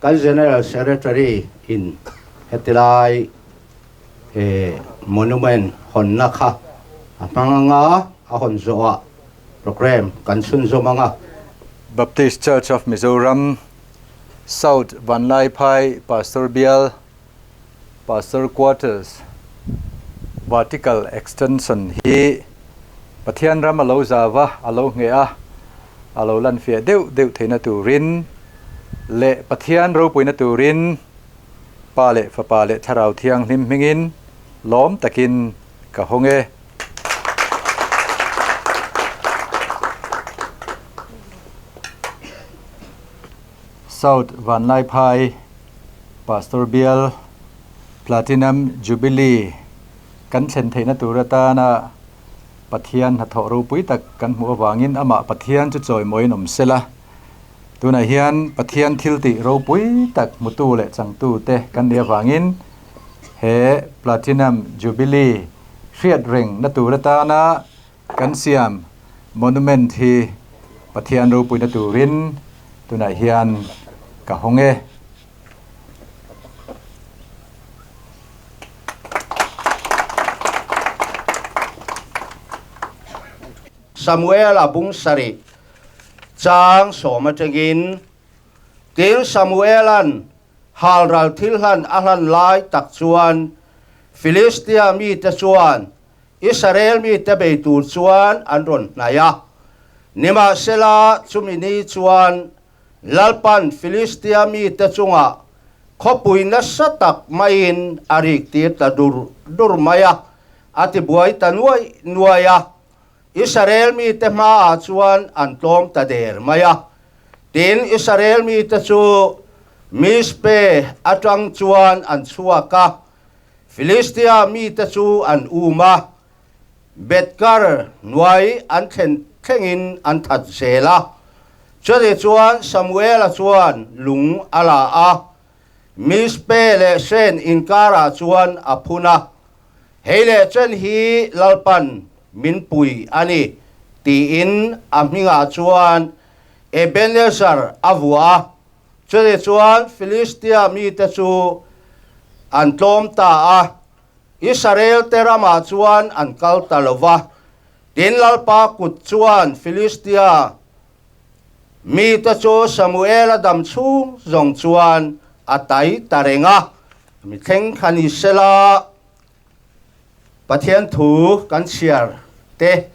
Kan General Secretary in hetilai monument hawnna kha a hmang anga, a hawn zawhah programme kan chhunzawm anga. Baptist Church of Mizoram, South Vanlaiphai Pastor Bial, Pastor Quarters, Vertical Extension hi Pathian ram a lo zau a, a lo ngheh a, a lo lan fiah deuh deuh theihna turin leh Pathian ropuina turin Pa leh Fapa leh Thlarau Thianghlim hmingin lawm takin ka hawng e. South Vanlaiphai Pastor Bial Platinum Jubilee kan thlen theihna tur atana Pathian hnathawh ropui tak kan hmuh avangin amah Pathian chu chawimawiin awm sela. Tunah hian Pathian thiltih ropui tak hmutu leh changtu te kan nih avangin he Platinum Jubilee hriat reng na tur atana kan siam monument hi Pathian ropuina turin tunah hian ka hawng e. Samuela bung sarih chang sawm atangin tin Samuela'n halral thil hlan a hlan lai tak chuan Filistia mite chuan Israel mite bei tur chuan an rawn hnaih a. Nimahsela, chumi ni chuan Lalpan Filistia mite chungah khawpui nasa tak maiin a riktir ta dur dur mai a, a tibuai ta nuai nuai a. Israel mite hmaah chuan an tlawm ta der mai a. Tin, Israel mite chu Mizpe atang chuan an chhuak a, Filistia mite chu an um a, Beth-kar hnuai an thlen thlengin an that zel a. Chutih chuan Samuela chuan lung a la a, Mizpe leh Shen inkarah chuan a phun a, Hei leh chen hi Lalpan min pui a ni, tiin a hmingah chuan Ebenezer a vuah a. Chutih chuan Filistia mite chu an tlawm ta a, Israelte ramah chuan an kal ta lo va. Tin, Lalpa kut chuan Filistia mite chu Samuela dam chhung zawng chuan a tai ta reng a. Mi thleng kha ni sela, Pathian thu kan chhiar te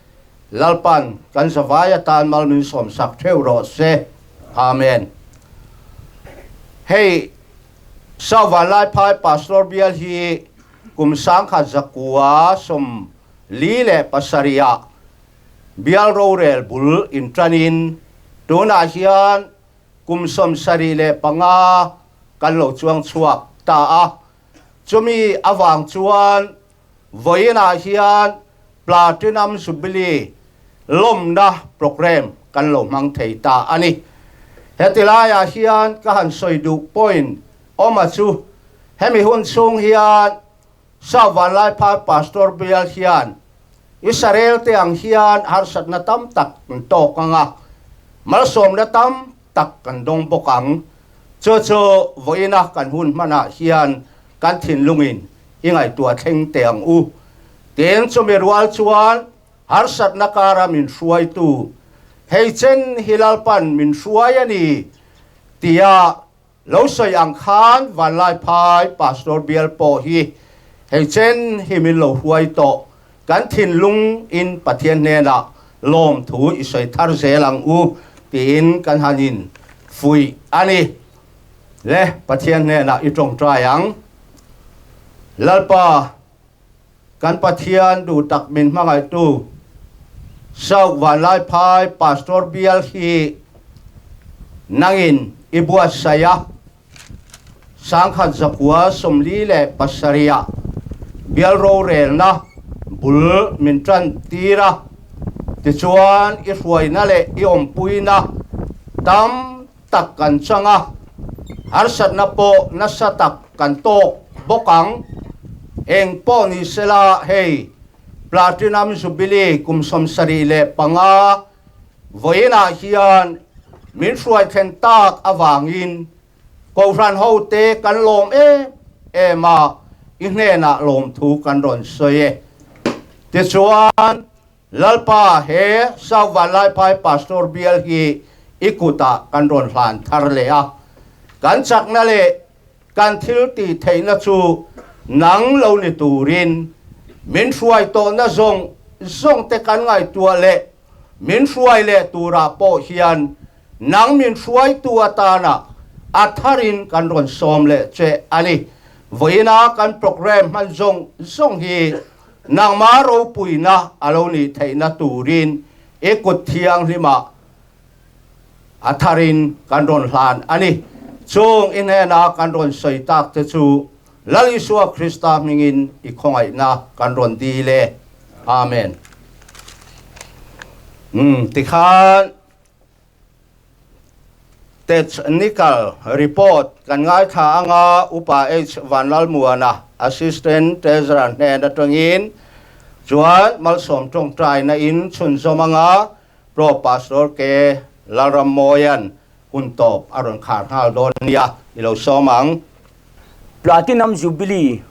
Lalpan kan zavai atan mal min sawmsak theuh rawh se. Amen. Hei South Vanlaiphai Pastor Bial hi kum 1000 zakua 47 ah bial rorel bul inṭanin tunah hian kum 75 kan lo chuang chhuak ta a. Chumi avang chuan vawiinah hian Platinum Jubilee lawmna programme kan lo hmang thei ta a ni. Heti laiah hian ka han sawi duh point awma chu hemi hun chhung hian South Vanlaiphai Pastor Bial hian Israel te ang hian harsatna tam tak an tawk ang a, malsawmna tam tak kan dawng bawk ang. Chu chu vawiina kan hun hmanah hian kan thinlungin i ngaihtuah thleng teh ang u. Tin, chumi rual chuan harsatna kara min hruaitu, hei chen hi Lalpan min hruai a ni tia lo sawi ang khan Vanlaiphai Pastor Bial pawh hi hei chen hi min lo hruai tawh. Kan thinlungin Pathian hnenah lawmthu i sawi thar zel ang u tiin kan han in fuih a ni. Le Pathian hnenah i tawngtai ang. Lalpa, kan Pathian duh tak min hmangaihtu Sauk Vanlaiphai Pastor Bial hi nangin i buatsaih a. 1947-ah bial rorelna bul min tan tir a, tichuan i hruaina leh i awmpuina tam tak kan chang a, harsatna pawh nasa tak kan tawk bawk ang. Eng pawh ni sela hei Platinum Jubilee kum 75 Vawiinah hian min hruai thlen tak avangin Kohhran hote kan lawm em em a, i hnenah lawmthu kan rawn sawi e. Tichuan, Lalpa he South Vanlaiphai Pastor bial hi i kutah kan rawn hlan thar leh a, kan chakna leh kan thil tih theihna chu nang lo ni turin min hruai tawhna zawng zawng te kan ngaihtuah leh min hruai leh turah pawh hian nang min hruaitu atana a tharin kan rawn sawm leh che a ni. Vawiina kan programme hman zawng zawng hi nangmah ropuina a lo nih theihna turin i kut thianghlimah A tharin kan rawn hlan a ni. Chung i hnena kan rawn sawi tak te chu Lal Isua Krista hmingin i khawngaihna kan rawn dil e. Amen. Umm tikhan Technical report kan ngaithla anga Upa H Vanlalmuana, Assistant Treasurer hnen atangin chuan malsawm tawngtaina in chhunzawm anga Pro Pastor K. Lalrammawia'n hun tawp a rawn khar nghal dawn nia, i lo sawm ang. Platinum Jubilee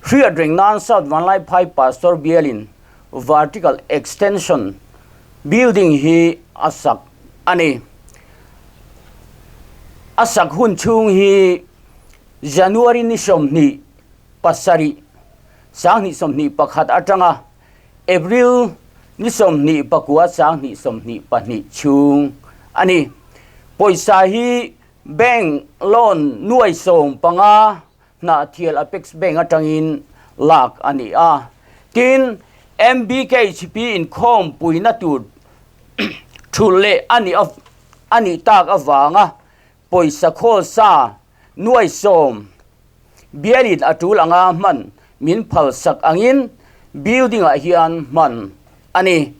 hriat reng nan South Vanlaiphai Pastor bialin Vertical Extension Building hi a sak a ni. A sak hun chhung hi January ni 27, 2021 atanga April ni 29 2022 chhung a ni. Pawisa hi bank loan nuai 15 Hnahthial Apex Bank atangin lak a ni a. Tin, MBKHP inkhawm puina tur thulh leh a nih a nih tak avanga pawisa khawl sa nuai 10 bialin a tul anga hman min phal sak angin building ah hian hman a ni.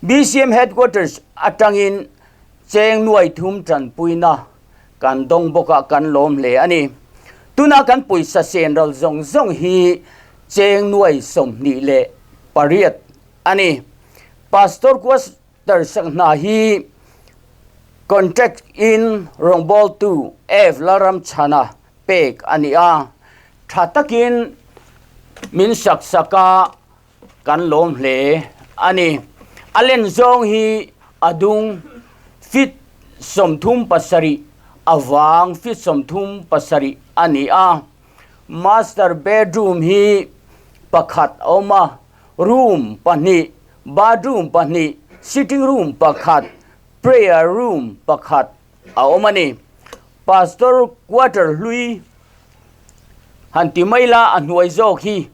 BCM Headquarters atangin cheng nuai thum tanpuina kan dawng bawk a kan lawm hle a ni. Tuna kan pawisa sen ral zawng zawng hi cheng nuai 28 a ni. Pastor Quarter sak hna hi contract in rawngbawltu F Lalramchhana pek a ni a, tha takin min sak sak a, kan lawm hle a ni. A len zawng hi a dung feet 37, a vang feet 37 a ni a. Master bedroom hi pakhat a awm a, room pahnih, bathroom pahnih, sitting room pakhat, prayer room pakhat a awm a ni. Pastor quarter hlui han ti mai la a hnuai zawk hi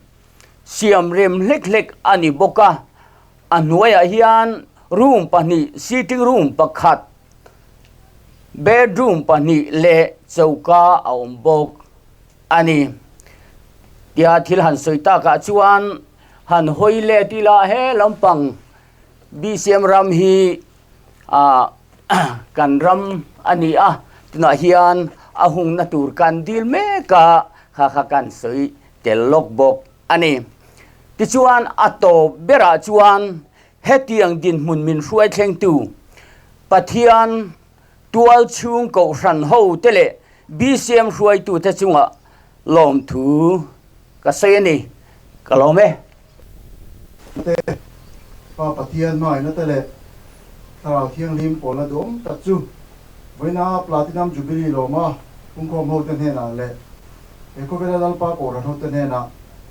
siam rem hlek hlek a ni bawk a, a hnuaiah hian room pahnih sitting room pakhat bedroom pahnih leh choka a awm bawk a ni. Tia thil han sawi takah chuan han hawi let ila he lampang BCM ram hi ah kan ram a ni a, tunah hian a hungna tur kan dil mek a, kha kha kan sawi tel lawk bawk a ni. Tichuan a tawp berah chuan hetiang dinhmun min hruai thlengtu Pathian tual chhung kohhran ho te leh BCM hruaitute chungah lawmthu ka sawi a ni. Ka lawm e. Te, Pa Pathian hmangaihna te leh Thlarau Thianghlim pawlna duhawm tak chu vawiina Platinum Jubilee lawma pungkhawm hote hnenah leh he khawvela Lalpa Kohhran hote hnenah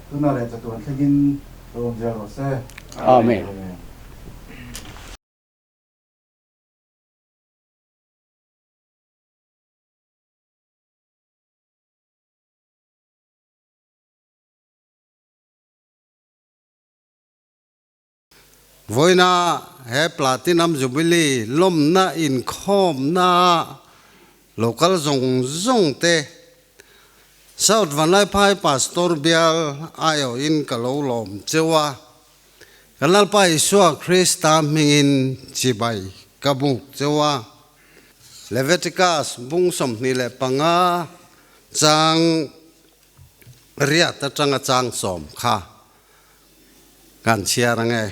tuna leh chatuan thlengin lo awm zel rawh se. Amen. Vawiina he Platinum Jubilee lawmna inkhawmna local zawng zawng te South Vanlaiphai Pastor bial aiawhin ka lo lawm cheu a, kan Lalpa Isua Krista hmingin chibai ka buk cheu a. Leviticus bung 25 chang riat atanga chang 10 kha kan chhiar ang e.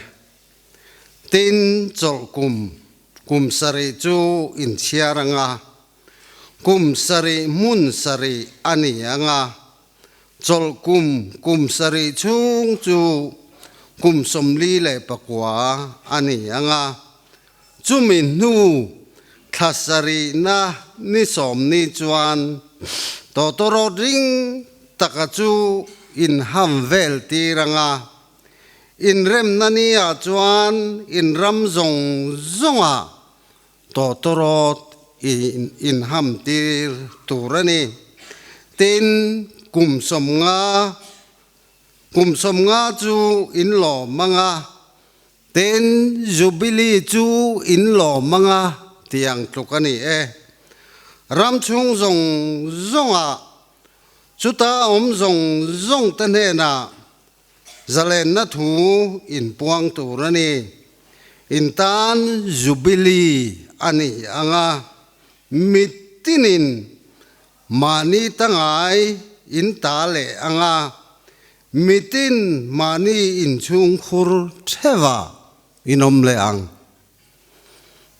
Tin, chawlh kum, kum sarih chu in chhiar ang a. kum sarih hmun sarih a ni ang a, chawlh kum kum sarih chhung chu kum 49 a ni ang a, chumi hnu thla sarihna ni sawmni chuan tawtawrawt ring taka chu inham vel tir ang a, inremna ni ah chuan in ram zawng zawngah Tawtawrawt i inhamtir tur a ni. Tin, kum 50, kum 50 chu in lawm ang a, tin, Jubilee chu in lawm ang a tih ang tluk a ni e. Ram chhung zawng zawngah, chuta awm zawng zawngte hnenah Zalenna thu inpuang tur a ni. In tan Jubilee a ni ang a, mitinin mahni tangai in ta leh ang a, mitin mahni inchhungkhur theuhah in awm leh ang.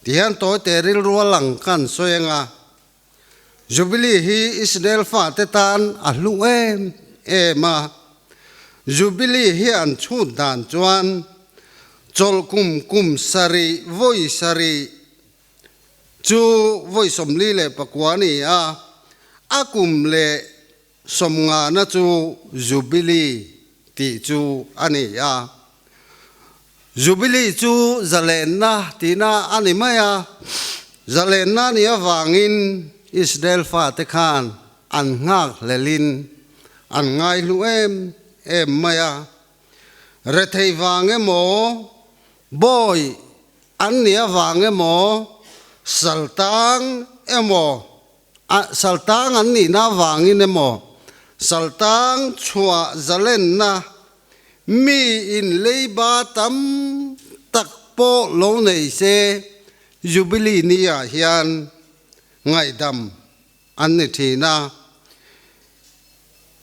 Tihian tawite rilru a lang kan sawi ang a, Jubilee hi Israel fate tan a hlu em em a. Jubilee hi an chhut dan chuan chawlh kum kum sarih vawi sarih chu vawi 49 a ni a, a kum leh 50na chu Jubilee tih chu a ni a. Jubilee chu zalenna tihna a ni mai a, zalenna nih avangin Israel fate khan an nghak hlelin an ngaihlu em em mai a. Rethei vang emaw, bawi an nih avang emaw, saltang emaw, saltang an nihna avangin emaw, saltang chhuah zalenna Mi in leiba tam tak pawh lo nei se Jubilee ni ah hian ngaihdam an ni thin a.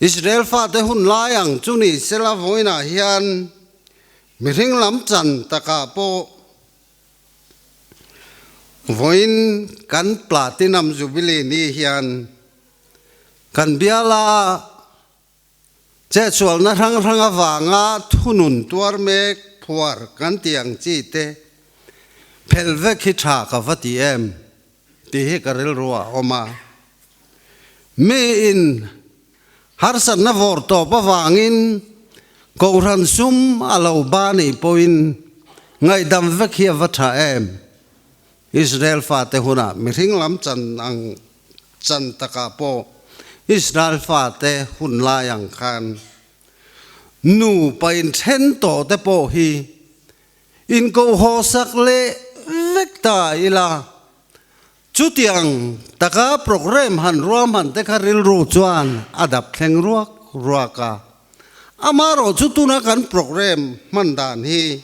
Israel fate hun lai ang chu ni sela vawiinah hian mihring lam chan takah pawh vawiin kan Platinum Jubilee ni hian kan biala Chetsualna hrang hrang avanga thunun tuar mek phuar kan tih ang chi te phelh vek hi tha ka va ti em tih hi ka rilru ah a awm a. Mi in harsatna vawr tawp avangin Kohhran sum a lo ba nih pawhin ngaihdam vek hi a va tha em. Israel fate hunah mihring lam chan ang Chan takah pawh Israel fate hun lai ang khan nupa inthen tawh te pawh hi inkohhaw sak leh vek ta ila. Chutiang taka program han ruahman te kha rilru chuan a dap thleng ruak ruak a. Amaherawh chu tuna kan program hman dan hi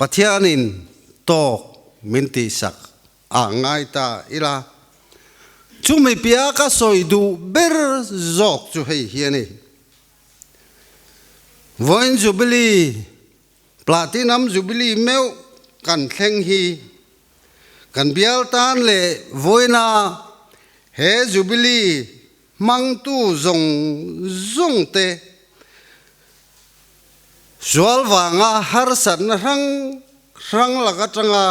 Pathianin tawk min tihsak A ngai ta ila, chumi piah ka sawi duh ber zawk chu hei hi a ni. Vawiin Jubilee, Platinum Jubilee meuh kan thleng hi kan bial tan leh vawiina he Jubilee hmangtu zawng zawng te sual vanga harsatna hrang hrang lak atanga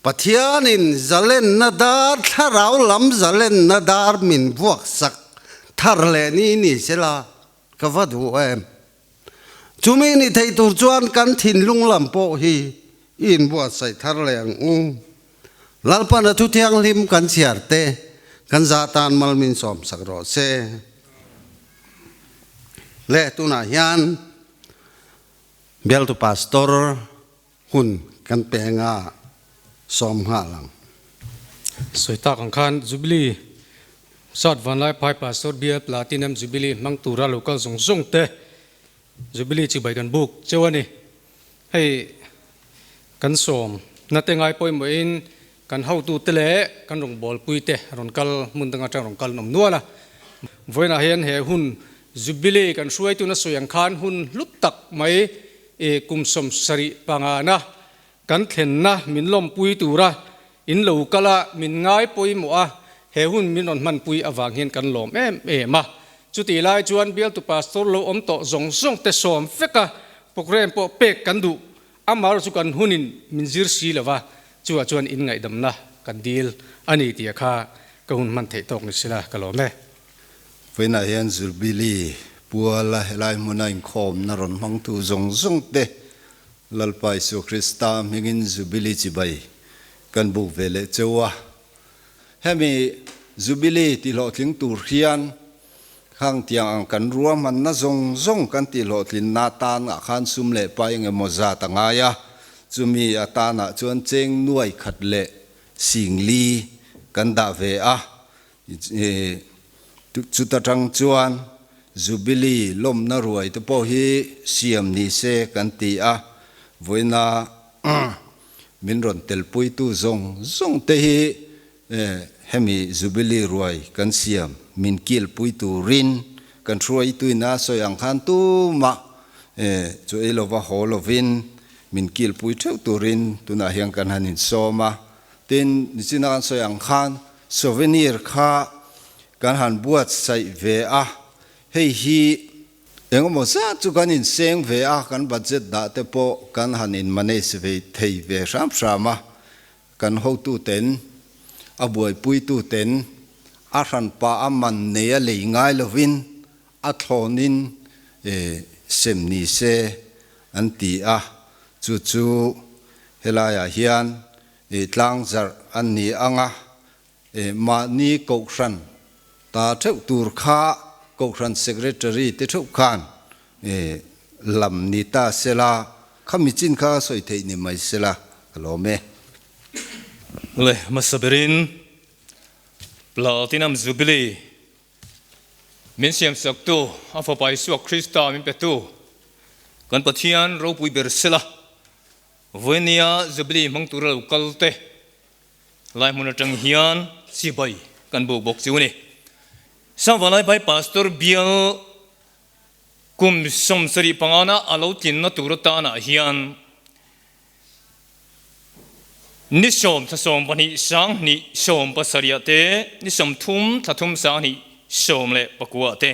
Pathianin zalenna dar thlarau lam zalenna dar min vuak sak thar leh ni ni sela ka va duh em. Chumi ni thei tur chuan kan thinlung lam pawh hi i inbuatsaih thar leh ang u. Lalpan a thu thianghlim kan chhiar te kan zah tan mal min sawm sak rawh se. Le tunah hian Bialtu Pastor hun kan pe anga sawm nghal ang. Sawi tak ang khan Jubilee South Vanlaiphai Pastor Bial Platinum Jubilee hmang tura lo kal zawng zawng te Jubilee chibai kan buk cheu a ni. Hei kan sawm na te ngai pawimawhin kan hotute leh kan rawngbawlpui te rawn kal hmun dang atang rawn kal an awm nual a. Vawiinah hian he hun Jubilee kan hruaituna sawi ang khan hun hlu tak mai i kum 75 na kan thlenna min lawmpui tura in lo kal a, min ngai pawimawh a, He hun min rawn hmanpui avang hian kan lawm em em a. Chutih lai chuan bialtu pastor lo awm tawh zawng zawng te sawm vek a, programme pawh pek kan duh. Amaherawhchu chu kan hunin min zir si lo va, chuvah chuan inngaihdamna kan dil a ni tih kha ka hun hman theih tawk ni sila ka lawm e. Vawiinah hian Jubilee puala helai hmuna inkhawmna rawn hmangtu zawng zawng te Lalpa Isua Krista hmingin Jubilee chibai kan buk ve leh cheu a. Hemi Jubilee tihlawhtling tur hian khang tiang ang kan ruahmanna zawng zawng kan tihlawhtlinna atan ah khan sum leh pa engemaw zat a ngai a, chumi atanah chuan cheng nuai khat leh sing li kan dah ve a, chuta tang chuan Jubilee lawmna ruai te pawh hi siam ni se kan ti a, vawiina Min rawn telpuitu zawng zawng te hi hemi Jubilee ruai kan siam min kilpui turin kan hruaituin a sawi ang khan tumah chu ei lova haw lovin min kilpui theuh turin tunah hian kan han insawm a. Tin, nichina kan sawi ang khan souvenir kha kan han buatsaih ve a, hei hi Engemaw zat chu kan inseng ve a, kan budget dah te pawh kan han in manage ve thei ve hram hram a, kan hotu ten, a buaipui tu ten a hranpa a man nei a lei ngai lovin a thlawnin sem ni se an ti a, chu chu helaiah hian tlangzarh an ni ang a, Mahni Kohhran ta theuh tur kha Kohhran Secretary te theuh khan lam ni ta sela, khami chin kha sawi theih ni mai sela ka lawm e. Le hmasa berin Platinum Jubilee min siamsaktu a Fapa Isua Krista min petu kan Pathian ropui ber sela Vawinia Jubilee hmang tura lo kal te Lai hmun atang hian chibai kan buk bawk chu a ni. Sangvalai Pai Pastor bial kum 75 na a lo tlinna tur atanah hian ni sawm thla 12 2017 ah te, ni 30 thla thum 2019 ah te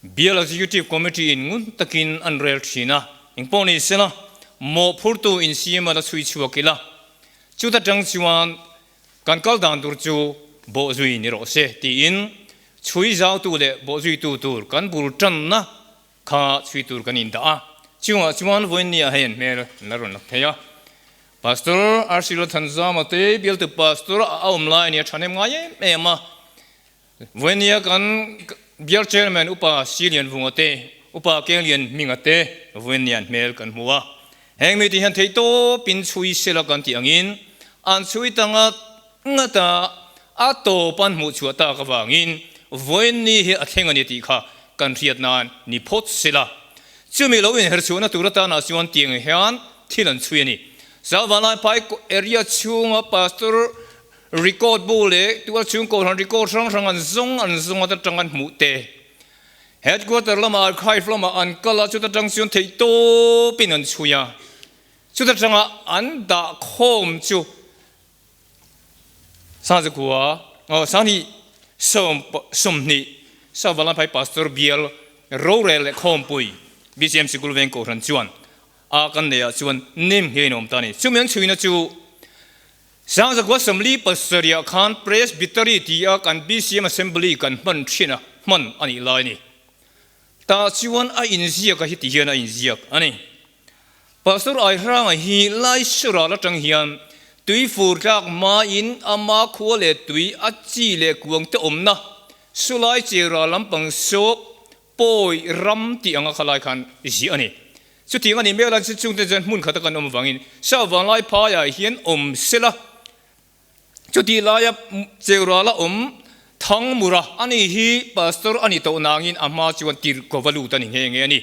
Bial Executive Committee in ngun takin an rel thin a, engpawh ni sela mawhphurtu insiam a la chhui chhuak ila, chuta tang chuan kan kal dan tur chu bawhzui ni rawh se tiin chhui zautu leh bawhzuitu tur kan bul tanna kha chhui tur kan indah a, chungah chuan vawiinnia hei an hmel an la rawn lak thei a. Pastor RC Lalthanzama te bialtu pastor a awm lai a nia thahnem ngai em em a. Vawinia kan Bial Chairman Upa Silian Vunga te, Upa Kenglian Hminga te vawinia hmel kan hmu a. Heng mite hian theihtawpin chhui sela kan tih angin an chhui ta ngat ngat a, a tawp an hmuh chhuah tak avangin vawiinni hi a thleng a ni tih kha kan hriat nan ni phawt sela. Chumi lo inher chhuahna tur atanah chuan tiang hian thil an chhui a ni. Savanlaiphai area chhunga Pastor Record bu leh tual chhung kohhran record hrang hrang an zawng an zawng at atang an hmuh te. Headquarter lamah archive lamah an kal a, chuta tang chuan theih tawpin an chhui a. Chuta tanga an dah khawm chu Sangzakua, aw Sanghnih 20 Savalanphai Pastor Bial rorel leh khawmpui BCM Sikul Veng Kohhran chuan a kan neihah chuan nem ngei in a awm ta a ni. Chumi an chhuina chu Sangzakua 47 ah khan Presbytery ti a kan BCM Assembly kan hman thin a, hman a nih lai a ni. Tah chuan a inziak a hi ti hian a inziak a ni. Pastor Aihranga hi Laisura atang hian tui fur tlak hmain ama khua leh tui a chi leh kuang te awmna Sulai Chera lampang sawk Pawi ram tih anga kha lai khan ziah a ni. Chutiang a nih mek lai chu chungte chuan hmun khata kan awm avangin Sa Vanglai phaiah hian awm sela, chutih laia Cheurala awm Thangmura a ni hi Pastor a ni tawh nangin a hma chuan tirhkova lut a ni nghe nghe a ni.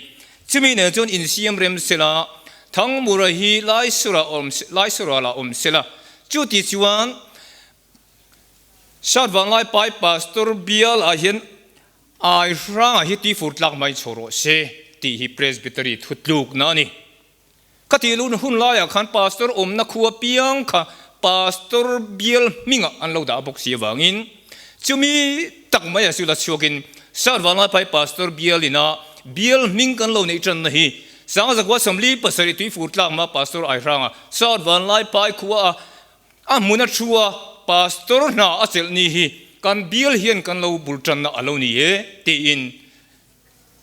Chumi nen chuan insiam rem sela, Thangmura hi Laisura awm Laisurala awm sela, chuti chuan Sat Vanglai Pai Pastor bial ah hian ai hrangah hi tifur tlak mai chho rawh se tih hi Presbytery thutlukna a ni. Ka tih luhna hun laiah khan Pastor awmna khua piang kha Pastor bial hmingah an lo dah bawk si avangin chumi tak mai a chu la chhuakin Sarvanlaiphai Pastor bial ina bial hming kan lo neih tanna hi Sangzakua 47 tuifur tlakma Pastor Aihranga Sarvanlaiphai khua a a hmun a thu a Pastor hna a chelh ni hi kan bial hian kan lo bul tanna a lo ni e tiin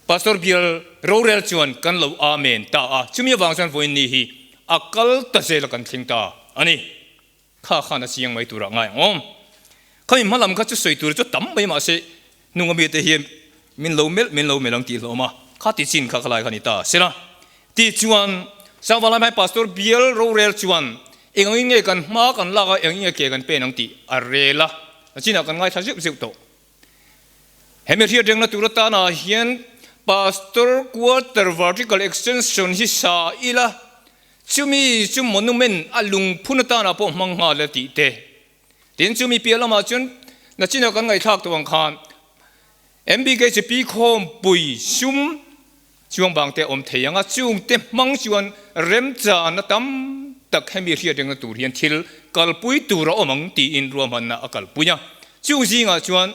Pastor bial rorel chuan kan lo Amen ta a, chumi avang chuan vawiin ni hi a kal ta zel a kan thleng ta a ni. Kha khan a chiang mai turah ngai ang awm. Khami hma lam kha chu sawi tur chu tam mai mahse hnung ami te hian min lo melh min lo melh ang tih hlawm a, kha ti chin kha ka lai kha ni ta sela. Ti chuan Sangvalai hmai Pastor bial rorel chuan eng angin nge kan hma kan lak a, eng nge ke kan pen ang tih a rel a, a chinah kan ngaithla zeuh zeuh tawh. Hemi hriatrengna tur atana hian Pastor Quarter Vertical Extension hi sa ila, chumi chu monument a lungphun atana pawh hmang nghal a tih te. Tin, chumi piah lamah chuan nachina kan ngaihthlak tawh ang khan MBKCP khawmpui sum chuang bang te awm thei ang a, chung te hmang chuan remchana tam tak hemi hriatrengna tur hian thil kalpui tur a awm ang tiin ruahmanna a kalpui a. Chung zingah chuan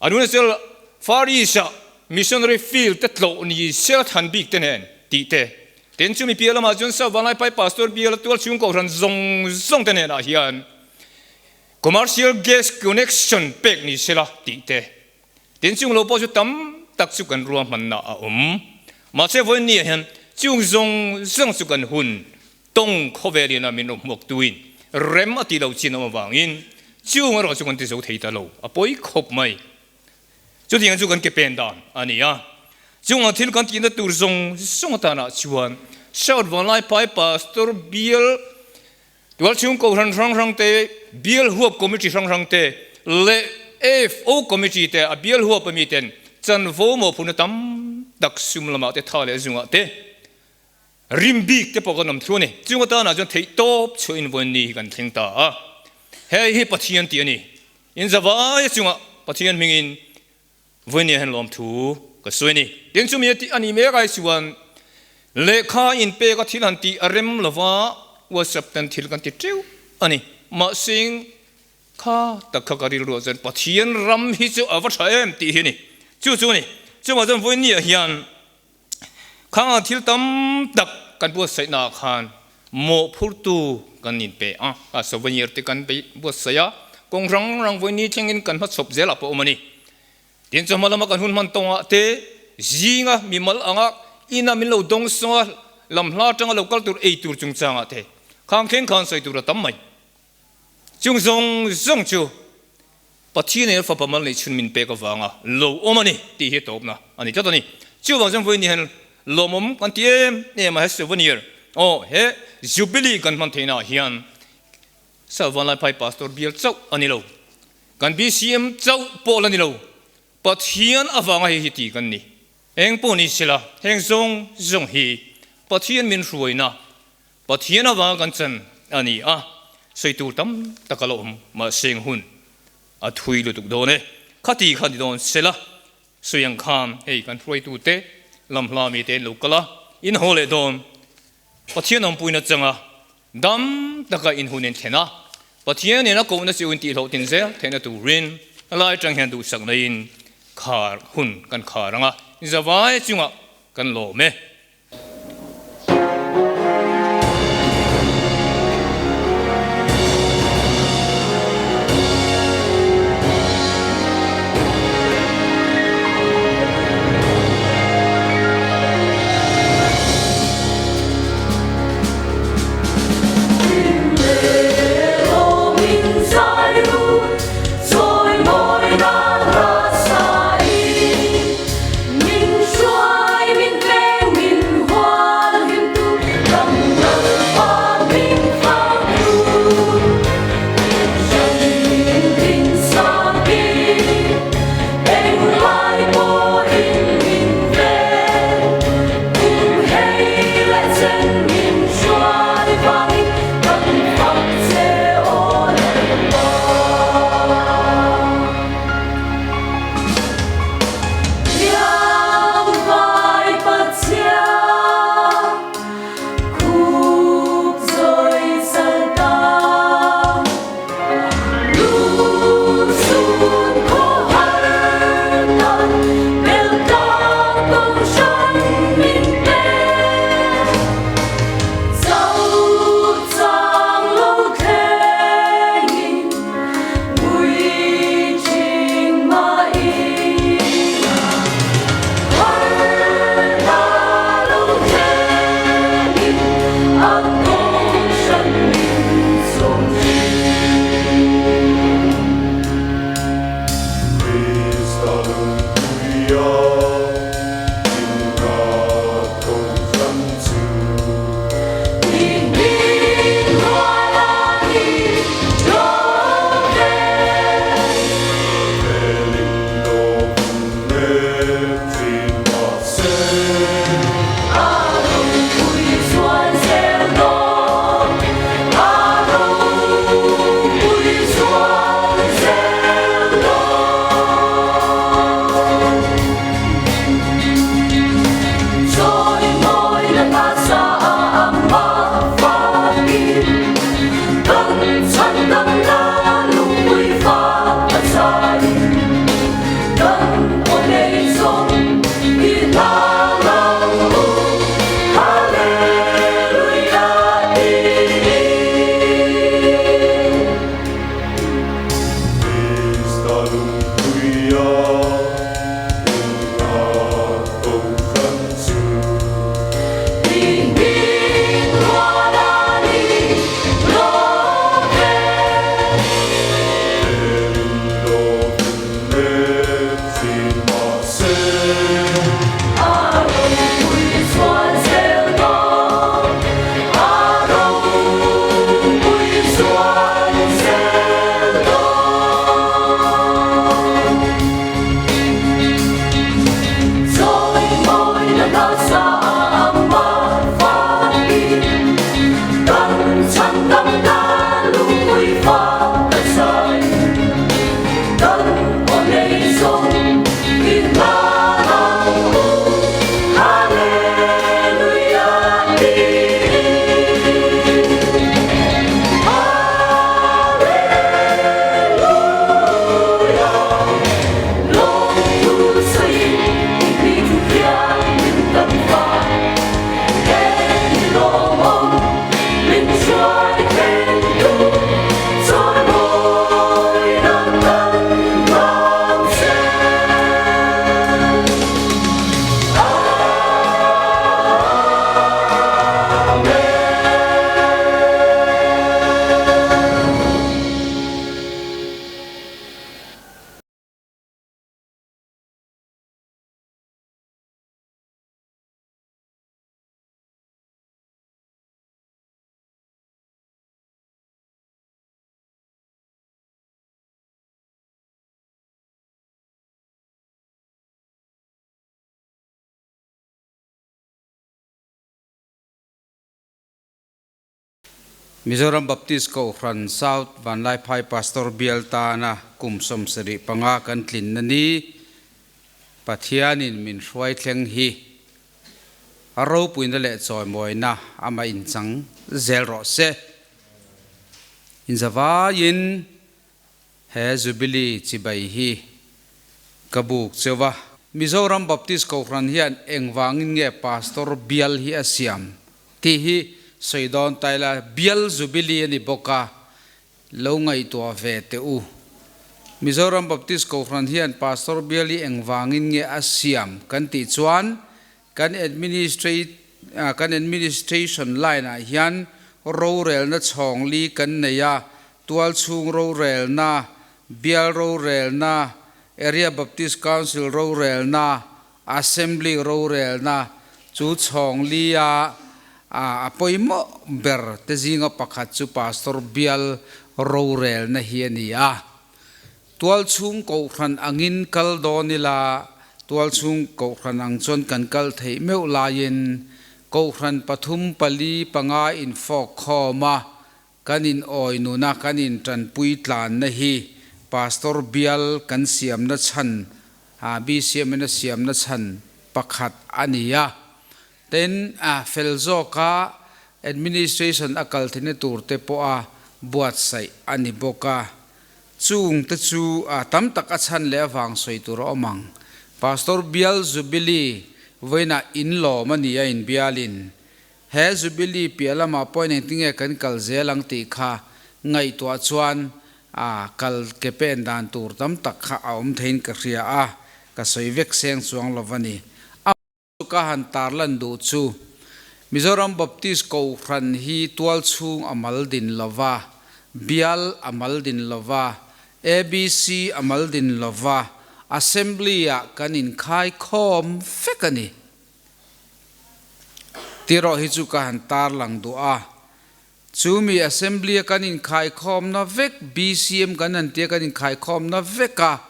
Arunachal Far East-ah missionary field te tlawh ni sel than bik te nen tih te, tin chumi piah lamah chuan South Vanlaiphai Pastor biala tual chhung kohhran zawng zawng te nenah hian commercial gas connection pek ni sela tih te, Tin chung lo pawh chu tam tak chu kan ruahmanna a awm. Mahse vawiin ni ah hian chung zawng zawng chu kan hun tawng khawvel in a min rawn hmuak tuin rem a tih lo chin awm avangin chung erawh chu kan ti zo thei ta lo a pawi khawp mai. Chutiang chu kan ke pen dan a ni a. Chung ang thil kan tihna tur zawng zawng atanah chuan South Vanlaiphai Pastor Bial Tualchhung Kohhran hrang hrang te, Bial huap Committee hrang hrang te leh AFO Committee te a bial huap ami ten chanvo mawhphurhna tam tak sum lamah te tha leh zungah te rim bik te pawh kan awm thlu a ni. Chung atanah chuan theih tawp chhuah in vawiin ni hi kan thleng ta a. Hei hi Pathian tih a ni. In zavai chungah Pathian hmingin Vawiin hian lawmthu ka sawi a ni. Tin chumi a tih a nih mek ai chuan lehkha inpek a thil han tih a rem lova WhatsApp ten thil kan ti teuh a ni. Mahse kha tak kha ka rilruah chuan Pathian ram hi chu a va tha em tih hi a ni. Chu chu a ni. Chuvang chuan vawiin niah hian Khang ah thil tam tak kan buatsaihna ah khan mawhphurtu kan inpe a, a souvenir te kan buatsaih a, kawng rang rang vawi ni thlengin kan hmachhawp zel ah pawh awm a ni. Tin chawhma lama kan hun hman tawng ah te zinga mimal anga ina min lo dawng sawng a, lam hla atanga lo kal tur ei tur chungchang ah te khang thleng khan sawi tur a tam mai. Chung zawng zawng chu Pathian in a fapa mal neih chhun min pek avanga lo awm a ni tih hi a tawpna a ni tlat a ni. Chuvang chuan vawiin ni hian lawmawm kan ti em em a, he souvenir aw he Jubilee kan hman theihna ah hian Salvanlaiphai Pastor bial chauh a ni lo, kan BCM chauh pawh la ni lo, Pathian avanga hei hi ti kan ni. Eng pawh ni sela heng zawng zawng hi Pathian min hruaina Pathian avanga kan chan a ni a, sawi tur tam tak a la awm, mahse eng hun a thui lutuk dawn e. Khati kha ni dawn sela, sawi ang khan hei kan hruaitute lam hla mite an lo kal a, in haw leh dawn. Pathian awmpuina changa dam taka in hun in thlen a, Pathian in a kohna chu in tihhlawhtin zel theihna turin helai atang hian duhsak naiin khar hun kan khar ang a, zavai chungah kan lawm e. Mizoram Baptist Kohhran South Vanlaiphai Pastor Bial tana kum 75 kan tlinna ni Pathianin min hruai thleng hi a ropuina leh chawimawina ama inchang zel rawh se. Inzavaiin he Jubilee chibai hi ka buk cheuva. Mizoram Baptist Kohhran hian engvangin nge Pastor Bial hi a siam tih hi sawi dawn ta ila, Bial Jubilee a ni bawk a, lo ngaihtuah ve teh u. Mizoram Baptist Kohhran hian Pastor Bial hi engvangin nge a siam kan tih chuan kan administrate kan administration line ah hian rorelna chhawng li kan nei a, tualchhung rorelna, bial rorelna, Area Baptist Council rorelna, Assembly rorelna chu chhawng li a a pawimawh ber te zinga pakhat chu Pastor bial rorelna hi a ni a. Tualchhung kohhran angin kal dawn ila, tualchhung kohhran ang chuan kan kal theih meuh laiin kohhran pathum pali panga infawk khawm a, Kan in awi nuna kan in tanpui tlanna hi Pastor bial kan siamna chhan, BCM in a siamna chhan pakhat a ni a. Tin, fel zawka administration a kal theihna tur te pawh a buatsaih a ni bawk a. Chung te chu tam tak a chhan leh avang sawi tur a awm ang. Pastor bial Jubilee vawiinah in lawm a ni a inbialin He Jubilee piah lamah pawhin engtinge kan kal zel ang tih kha ngaihtuah chuan a kal ke pen dan tur tam tak kha a awm theiin ka hria a, ka sawi vek seng chuang lo va ni. A chu ka han tarlan duh chu Mizoram Baptist Kohhran hi tualchhung a mal din lo va, bial a mal din lo va, ABC a mal din lo va, Assembly-ah kan inkhai khawm vek a ni. Tiraw hi chu ka han tarlang duh a. Chu mi Assembly-a kan inkhaikhawmna vek, BCM kan han tia kan inkhaikhawmna veka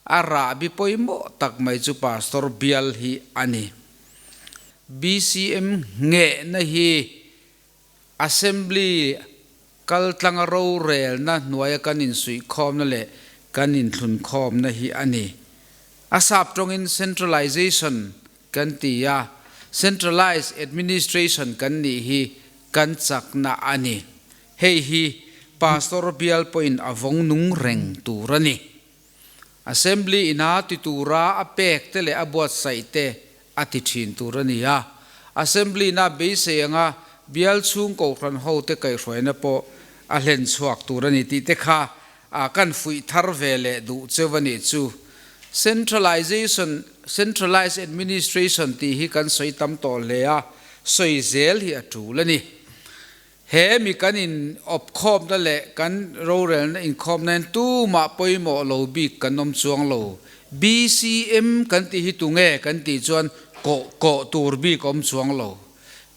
a rahbi pawimawh tak mai chu Pastor bial hi a ni. BCM nghehna hi Assembly kaltlanga rorelna hnuaia kan insuihkhawmna leh kan inthlunkhawmna hi a ni. A sap tawngin centralization kan ti a, centralized administration kan nih hi kan chakna a ni. Hei hi Pastor bial pawhin a vawng nung reng tur a ni. Assembly ina ti tura a pek te leh a buatsaih te a ti thin tur a ni a. Assembly ina beisei anga bial chhung kohhran hote kaihhruaina pawh a hlen chhuak tur a ni tih te kha a kan fuih thar ve leh duh cheu a nih chu. Centralization, Centralized Administration tih hi kan sawi tam tawh hle a, sawi zel hi a tul a ni. He mi kan in awp khawmna leh kan rorelna inkhawmna hian tumah pawimawh lo bik kan awm chuang lo. BCM kan tih hi tunge kan tih chuan kawh kawh tur bik awm chuang lo.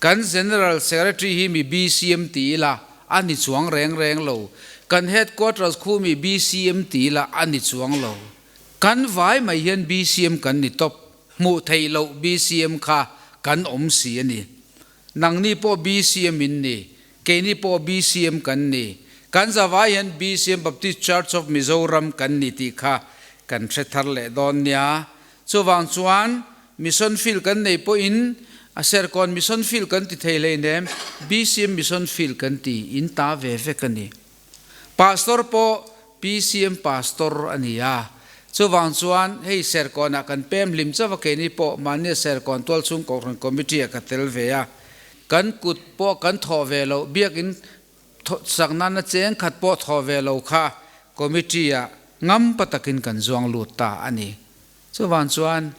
Kan General Secretary hi mi BCM ti ila a ni chuang reng reng lo. Kan Headquarters khu mi BCM ti ila a ni chuang lo. Kan vai mai hian BCM kan ni tawp. Hmuh theih loh BCM kha kan awm si a ni. Nangni pawh BCM in ni. Keini pawh BCM kan ni. Kan zavai hian BCM Baptist Church of Mizoram kan ni tih kha kan hre thar leh dawn nia. Chuvang chuan Mission field kan nei pawhin a Serkawn Mission field kan ti thei hleinem, BCM Mission field kan ti in ta ve vek a ni. Pastor pawh PCM Pastor a ni a, chuvang chuan hei Serkawnah kan pem hlim chauh a keini pawh mahnia Serkawn tualchhung Kohhran Committee ah ka tel ve a, kan kut pawh kan thawh ve loh biakin sak nana cheng khat pawh thawh ve lo kha Committee ah ngam pa takin kan zuang lut ta a ni. Chuvang chuan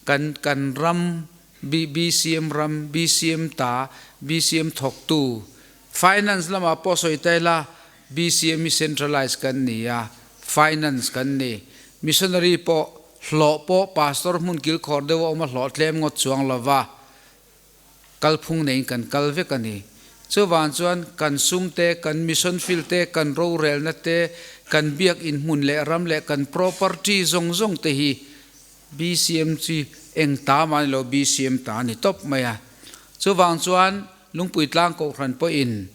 kan kan ram BCM ram, BCM ta, BCM thawktu, finance lamah pawh sawi ta ila BCM hi centralize kan ni a, finance kan ni. Missionary pawh hlawh pawh pastor hmun kilkhawr deuh a awm a hlawh tlem ngawt chuang lova kalphung neiin kan kal vek a ni. Chuvang chuan kan sum te, kan mission field te, kan rorelna te, kan biak inhmun leh ram leh kan property zawng zawng te hi BCM chi eng ta mah ni lo BCM ta a ni tawp mai a. Chuvang chuan Lungpui Tlang Kohhran pawhin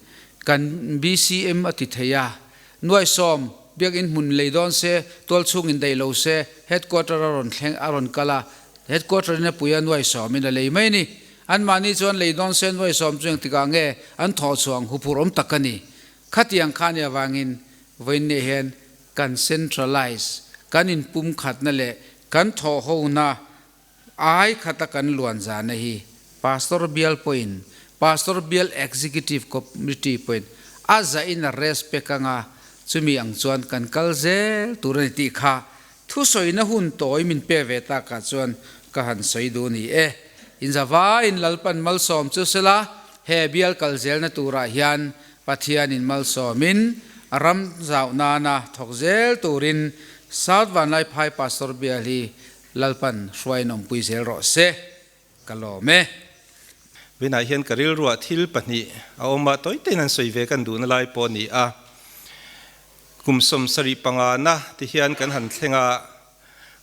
kan BCM a ti thei a, nuaisawm biak inhmun lei dawn se, tualchhung indaih lo se, headquarter a rawn thleng a rawn kal a, Headquarter in a pui a nuaisawm in a lei mai ni. Anmahni chuan lei dawn se nuaisawm chu engtikah nge an thawh chhuah ang huphurh awm tak a ni. Khatiang kha nia vangin vawiinne hian kan centralize, kan inpumkhatna leh kan thawhhona ai khata kan luan zana hi Pastor Bial pawhin, Pastor Bial Executive Committee pawhin a zahin a respect anga chumi ang chuan kan kal zel tur a ni tih kha Thusawina hun tawi min pe ve takah chuan ka han sawi duh ni e. Inzavaiin Lalpan malsawm chu sela, he bial kal zelna turah hian Pathianin malsawmin a ram zauh nana thawk zel turin South Vanlaiphai Pastor bial hi Lalpan hruaiin awmpui zel rawh se. Ka lawm e. Vinah hian ka rilruah thil pahnih a awm a, tawi tein an sawi ve kan duhna lai pawh a ni a. Kum 75 na ti hian kan han thleng a,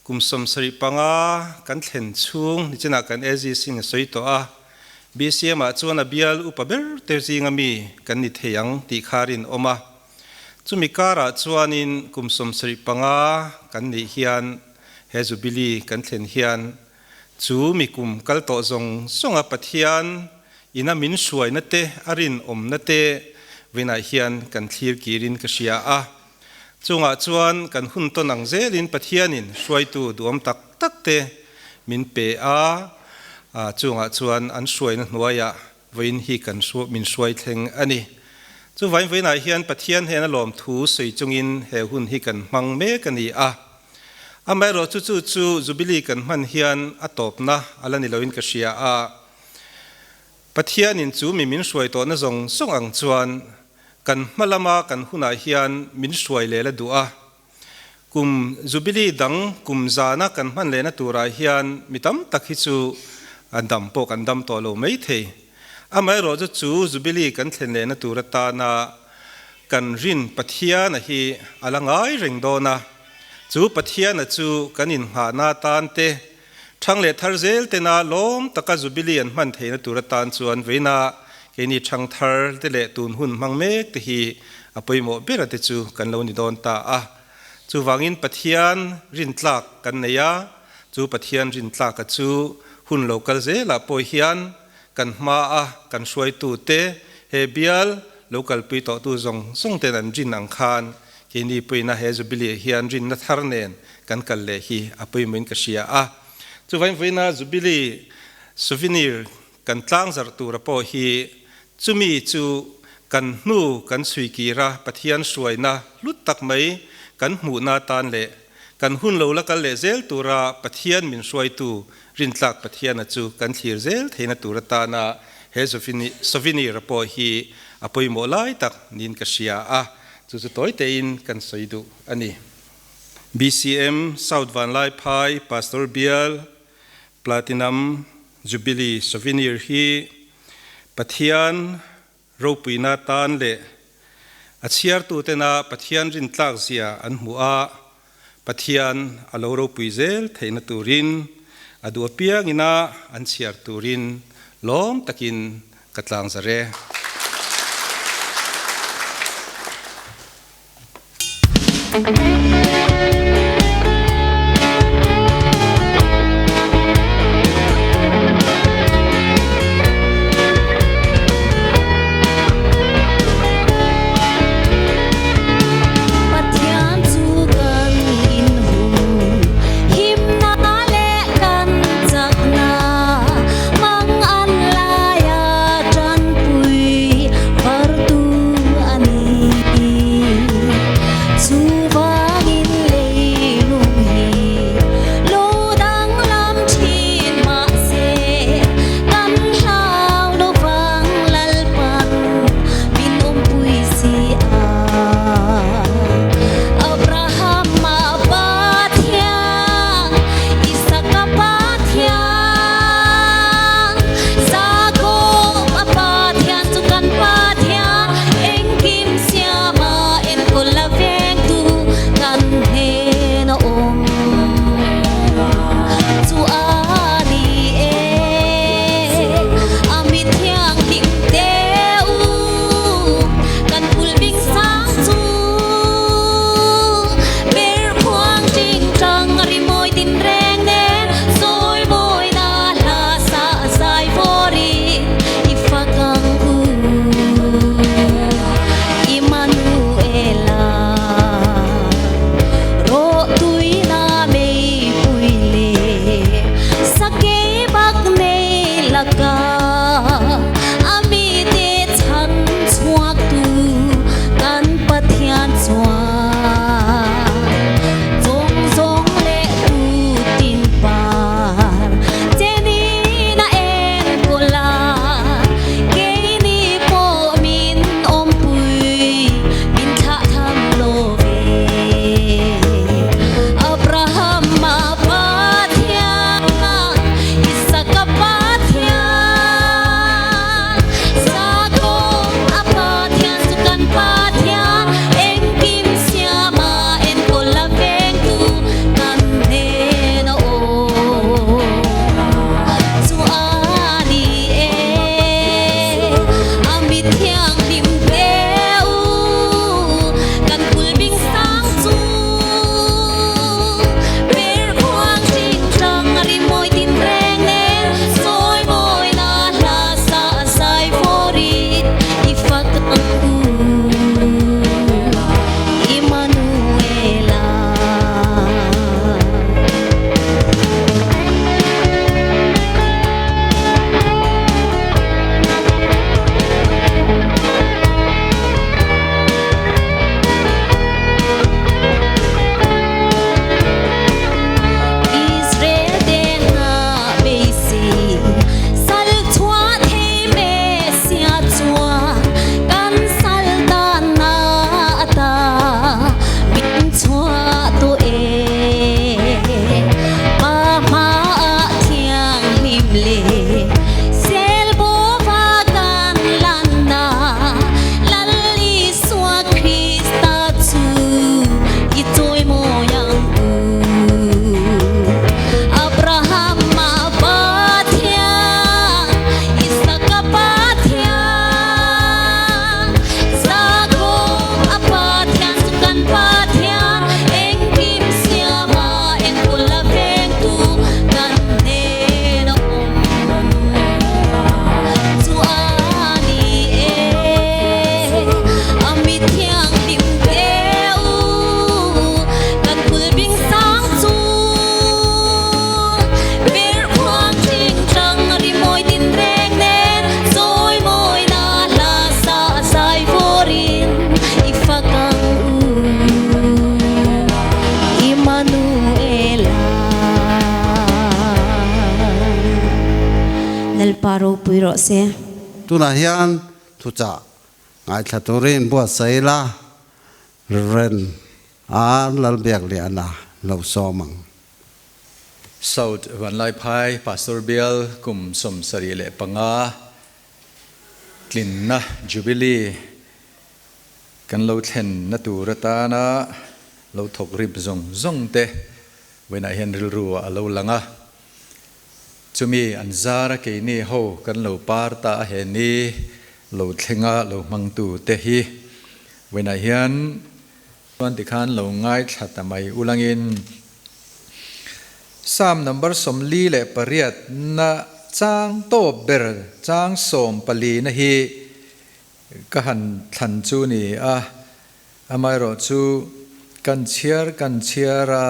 kum 75 kan thlen chhung nichinah kan AGC in a sawi tawh a, BCM ah chuan a bial upa ber te zinga mi kan ni thei ang tih kha rinawm a. Chumi karah chuanin kum 75 kan nih hian he Jubilee kan thlen hian Chu mi kum kal tawh zawng zawnga Pathian ina min hruaina te, a rinawmna te vinah hian kan thlir kirin ka hria a. Chungah chuan kan hun tawn ang zelin Pathianin hruaitu duhawm tak tak te min pe a, chungah chuan an hruaina hnuaiah vawiin hi kan min hruai thleng a ni. Chuvain vawiinah hian Pathian hnena lawmthu sawi chungin he hun hi kan hmang mek a ni a. Amaherawhchu chu chu Jubilee kan hman hian a tawpna a la ni loin ka hria a. Pathianin chu mi min hruai tawhna zawng zawng ang chuan kan hma lama kan hunah hian min hruai leh la duh a. Kum Jubilee dang kum zana kan hman lehna turah hian mi tam tak hi chu an dam pawh kan dam tawh lo mai thei. Amaherawh chu chu Jubilee kan thlen lehna tur atana kan rin Pathiana hi a la ngai reng dawn a. Chu Pathiana chu kan inngahna atan te, thang leh thar zel tena lawm taka Jubilee an hman theihna tur atan chuan veina keini thang thar te leh tun hun hmang mek te hi a pawimawh bera te chu kan lo ni dawn ta a. Chuvangin Pathian rintlak kan nei a, chu Pathian rintlaka chu hun lo kal zelah pawh hian kan hmaa kan hruaitute he bial lo kalpui tawhtu zawng zawng ten an rin ang khan keini puina he Jubilee ah hian rinna thar nen kan kal leh hi a pawimawhin ka hria a. Chuvangin vawiina Jubilee souvenir kan tlangzarh tura pawh hi chumi chu kan hnu kan chhui kira Pathian hruaina hlut tak mai kan hmuhna atan leh kan hun lo la kal leh zel tura Pathian min hruaitu rintlak Pathiana chu kan thlir zel theihna tur atana he souvenir pawh hi a pawimawh lai tak niin ka hria a, chu chu tawi tein kan sawi duh a ni. BCM South Vanlaiphai Pastor Bial Platinum Jubilee Souvenir hi Pathian ropuina tan leh a chhiartutena Pathian rintlak zia an hmuh a, Pathian a lo ropui zel theihna turin a duh apiangina an chhiar turin lawm takin ka tlangzar e. Pathian chu kan inhum himna leh kan chakna mang an laia tanpui vartu a ni. Chuvangin lei Lalpa ropui rawh se. Tunah hian thuchah ngaithla turin buatsaih ila, Rev. A Lalbiakliana lo sawm ang. South Vanlaiphai Pastor Bial kum 75 tlinna Jubilee kan lo thlenna tur atana lo thawk rip zawng zawng te vawiinah hian rilru ah a lo lang a. Chumi an zara keini ho kan lo par ta a he ni lo thlenga lo hmangtu te hi vawiinah hian chuan tikhan lo ngaithla ta mai ulangin Psalm number 48 na chang tawp ber chang 14 na hi ka han thlan chu ni a, amaherawh chu kan chhiar kan chhiar a,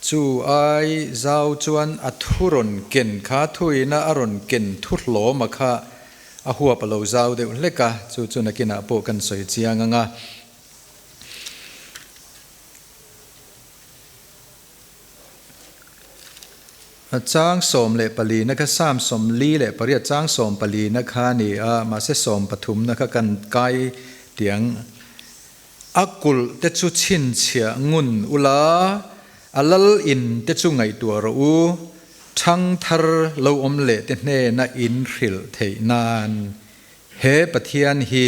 chu ai zau chuan a thu rawn ken kha thuina a rawn ken thu hlawm a kha a huap a lo zau deuh hlek a, chu chu nakinah pawh kan sawi chiang ang a. A chang 14 na kha Psalm 48 chang 14 na kha a ni a, mahse 13 na kha kan kai tiang. A kulh te chu chhinchhiah ngun ula, a lal in te chu ngaihtuah rawh u, thang thar lo awm leh te hnena in hrilh theih nan. He Pathian hi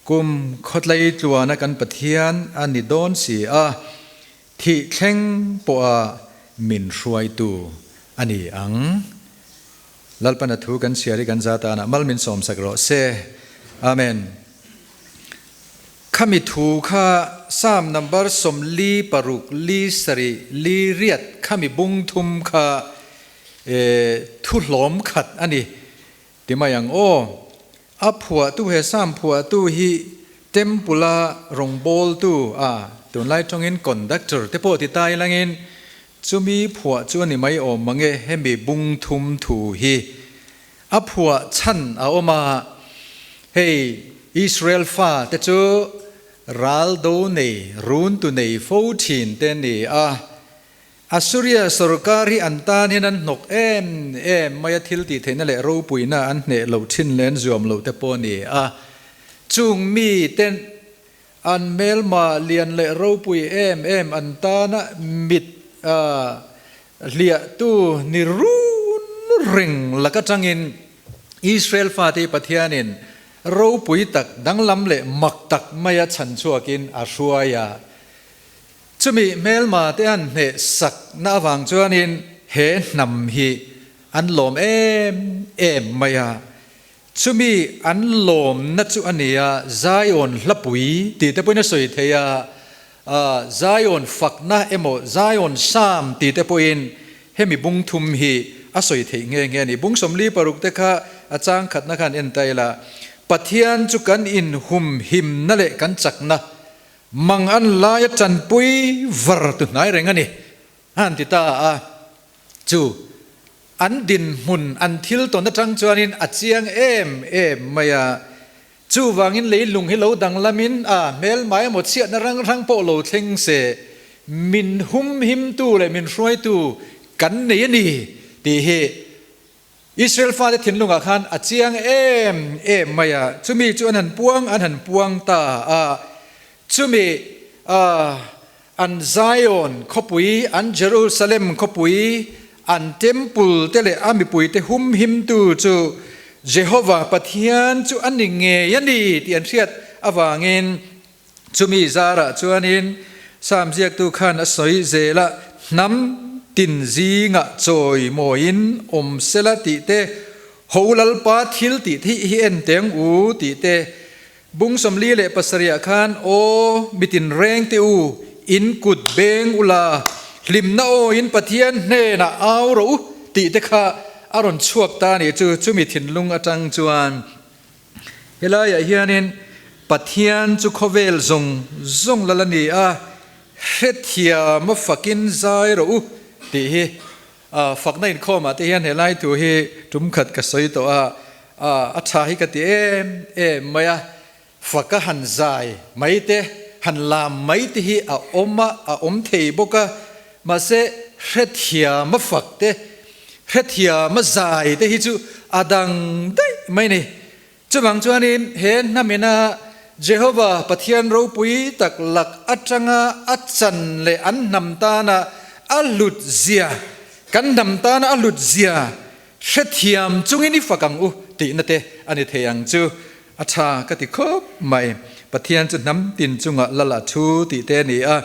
kum khawtlei tluana kan Pathian a ni dawn si a, Thih thleng pawha min hruaitu a ni ang. Lalpana thu kan chhiar hi kan za tanah mal min sawmsak rawh se. Amen. Khami thu kha Psalm number 46 li sarih li riat khami bung thum kha thu hlawm khat a ni. Ti mai ang aw. A phuahtu he Psalm phuahtu hi Temple-a rawngbawltu a tunlai tawngin conductor te pawh ti ta ilangin chumi phuah chu a ni mai awm mang e hemi bung thum thu hi a phuah chhan a awm a, hei Israel fa te chu ral do nei run tu nei fo thin te a ni a. Assuria sorkar hi an tan hian an hnawk em em mai a, thil tih theihna leh ropuina an hneh loh thin leh an zuam loh te pawh a ni a. Chung mite an hmelma lian leh ropui em em an tana mit hliahtu ni run reng lak atangin Israel fate hi Pathianin ropui tak danglam leh mak tak maia chhanchhuakin a hruai a. Chumi hmelma te an hneh sak na avang chuanin he hnam hi an lawm em em mai a. Chumi an lawmna chu a ni a, Zion hlapui tih te pawhin a sawi thei a, Zion fakna emaw Zion Psalm tih te pawhin hemi bung thum hi a sawi theih nghe nghe a ni. Bung 46 te kha a chang khatna khan en ta ila, Pathian chu kan inhumhimna leh kan chakna Mang an laia tanpui var tu hnai reng a ni, a han ti ta a. Chu an dinhmun an thil tawn atang chuanin a chiang em em mai a. Chuvangin leilung hi lo danglamin a hmelmai emaw chhiatna rang rang pawh lo thleng se, min humhimtu leh min hruaitu kan nei a ni tih hi Israel fate thinlungah khan a chiang em em mai a, chumi chu an han puang an han puang ta a, chumi an Zion khawpui, an Jerusalem khawpui, an temple te leh a mipuite humhimtu chu Jehovah Pathian chu a ni ngei a ni tih an hriat avangin Chumi zarah chuanin Psalm ziaktu khan a sawi zel a, Hnam tin zingah chawi mawiin awm sela tih te, Ho Lalpa thil tih thih hi en teng u tih te, Bung 47 ah khan Aw mitin reng te u, in kut beng ula, hlimna awin Pathian hnenah au rawh u tih te kha a rawn chhuak ta a nih chu, chumi thinlung atang chuan. Helaiah hianin Pathian chu khawvel zawng zawng lal a ni a, hrethiam a fakin zai rawh u tih hi fakna inkhawmah te hian helai thu hi tum khat ka sawi tawh a, a tha hi ka ti em em mai a, faka han zai mai te, han lam mai te hi a awm a, a awm thei bawk a, mahse hrethiam a fak te, hrethiam a zai te hi chu a dang daih mai ni. Chuvang chuanin he hnamina Jehova Pathian ropui tak lak atanga a chan leh an hnam tana a hlut zia, kan hnam tana a hlut zia hrethiam chungin i fak ang u tihna te a ni thei ang chu. A tha ka ti khawp mai. Pathian chu hnam tin chungah lal a thu tih te a ni a.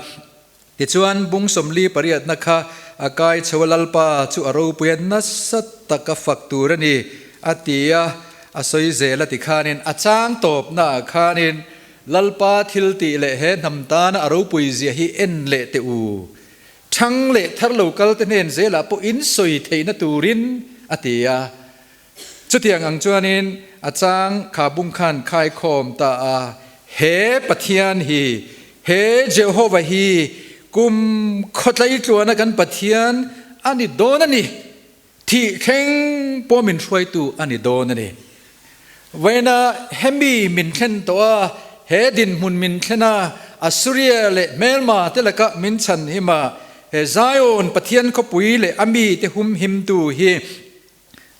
Tichuan, bung 48na kha a kai chho a, Lalpa chu a ropuia nasa taka fak tur a ni, a ti a, a sawi zel a ti khanin a chang tawpnaah khanin Lalpa thil tih leh he hnam tana a ropui zia hi en leh teh u, thang leh thar lo kal te hnen zelah pawh in sawi theihna turin, a ti a. Chutiang ang chuanin a chang kha bung khan khaikhawm ta a, He Pathian hi, he Jehovah hi kum khawtlai tluana kan Pathian a ni dawn a ni, thih thleng pawh min hruaitu a ni dawn a ni. Vawiina hemi min thlen tawh a, he dinhmun min thlen a, Assuria leh hmelma te lakah min chhan him a, he Zion Pathian khawpui leh a mite humhimtu hi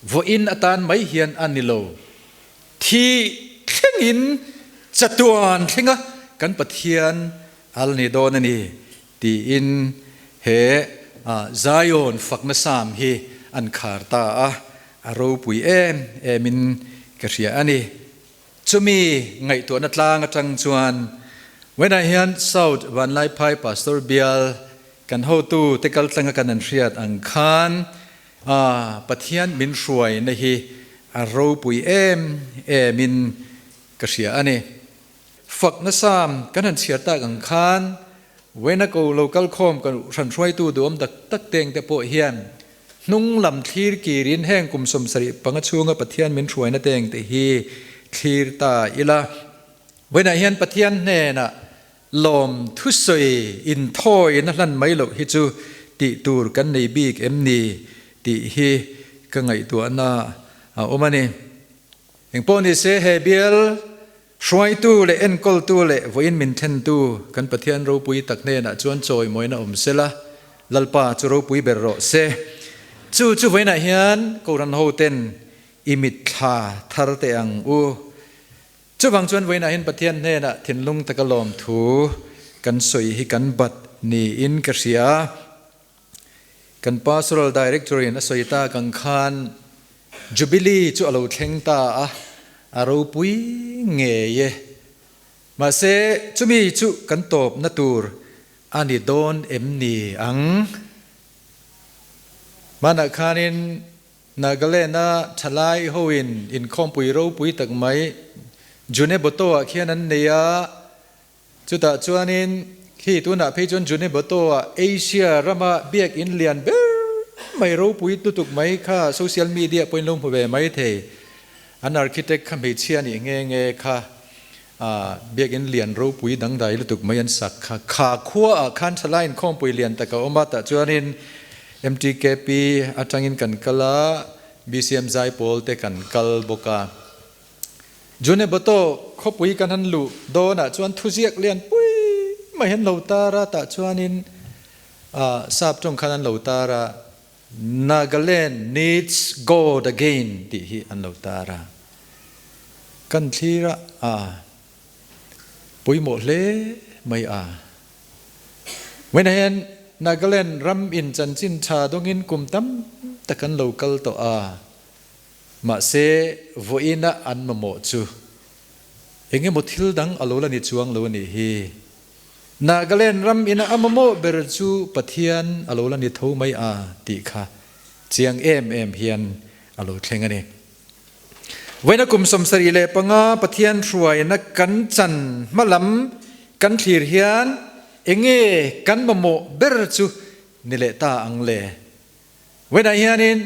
Vawiin atan mai hian a ni lo. Thi thlengin chatuan thlenga kan Pathian al ni dawn a ni tiin he Zion fakna sam hi an khar ta a, a ropui em emin ka hria a ni. Chumi ngaihtuahna tlang atang chuan Wenah hian South Vanlaiphai Pastor Bial kan hotu te kaltlanga kan an hriat ang khan A Pathian min hruaina hi a ropui em em in ka hria a ni. Fak nasam kan han chhiar tak ang khan Wenako lo kal khawm ka hran hruaitu duhawm tak tak teng te pawh hian hnung lam thlir kirin heng kum 75 chhunga Pathian min hruaina teng te hi thlir ta ila. Wenah hian Pathian hnenah Lawm thusawi inthawi na hlan mai loh hi chu tih tur kan nei bik em ni tih hi ka ngaihtuahna a awm a ni. Engpawh ni se he bial hruaitu leh enkawltu leh vawiin min thlentu kan Pathian ropui tak hnenah chuan chawimawina awm sela, Lalpa chu ropui ber rawh se. Chu chu vawiinah hian Kohhran hoten i mitthla thar teh ang u. Chuvang chuan vawiinah hian Pathian hnenah thinlung taka lawmthu kan sawi hi kan bat niin ka hria. Kan Pastoral Director-in a sawi tak ang khan Jubilee chu a lo thleng ta a, a ropui ngei e. Mahse, chumi chu kan tawpna tur a ni dawn em ni ang? Hmanah khanin Nagaland-a thalai hoin inkhawmpui ropui tak mai Juneboto-ah khian an nei a, chutah chuanin khi tunah phei chuan Juneboto-ah Asia rama biakinn lian ber mai ropui tutuk mai kha social media pawhin lo hmu ve mai thei. An architect kha hmeichhia nih nghe nghe kha biakinn lian ropui dangdai lutuk mai an sak kha. Kha khuaah khan thalai inkhawmpui lian tak a awm a, tah chuanin MTKP atangin kan kal a, BCM Zaipawl te kan kal bawk a. June Boto khawpui kan han luh dawnah chuan thuziak lian pui mai hian lo tar a, tah chuanin sap tawng khan an lo tar a, Nagaland needs God again tih hi an lo tar a. Kan thlir a, a pawimawh hle mai a. Vawiinah hian Nagaland ram in chanchin tha dawngin kum tam tak an lo kal tawh a, mahse vawiina an mamawh chu eng emaw thil dang a lo la ni chuang lo a nih hi. Nagaland ram ina a mamawh ber chu Pathian a lo la ni tho mai a tih kha chiang em em hian a lo thleng a ni. Vawiina kum 75 Pathian hruaina kan chan hmalam kan thlir hian enge kan mamawh ber chu ni leh ta ang le? Vawiinah hianin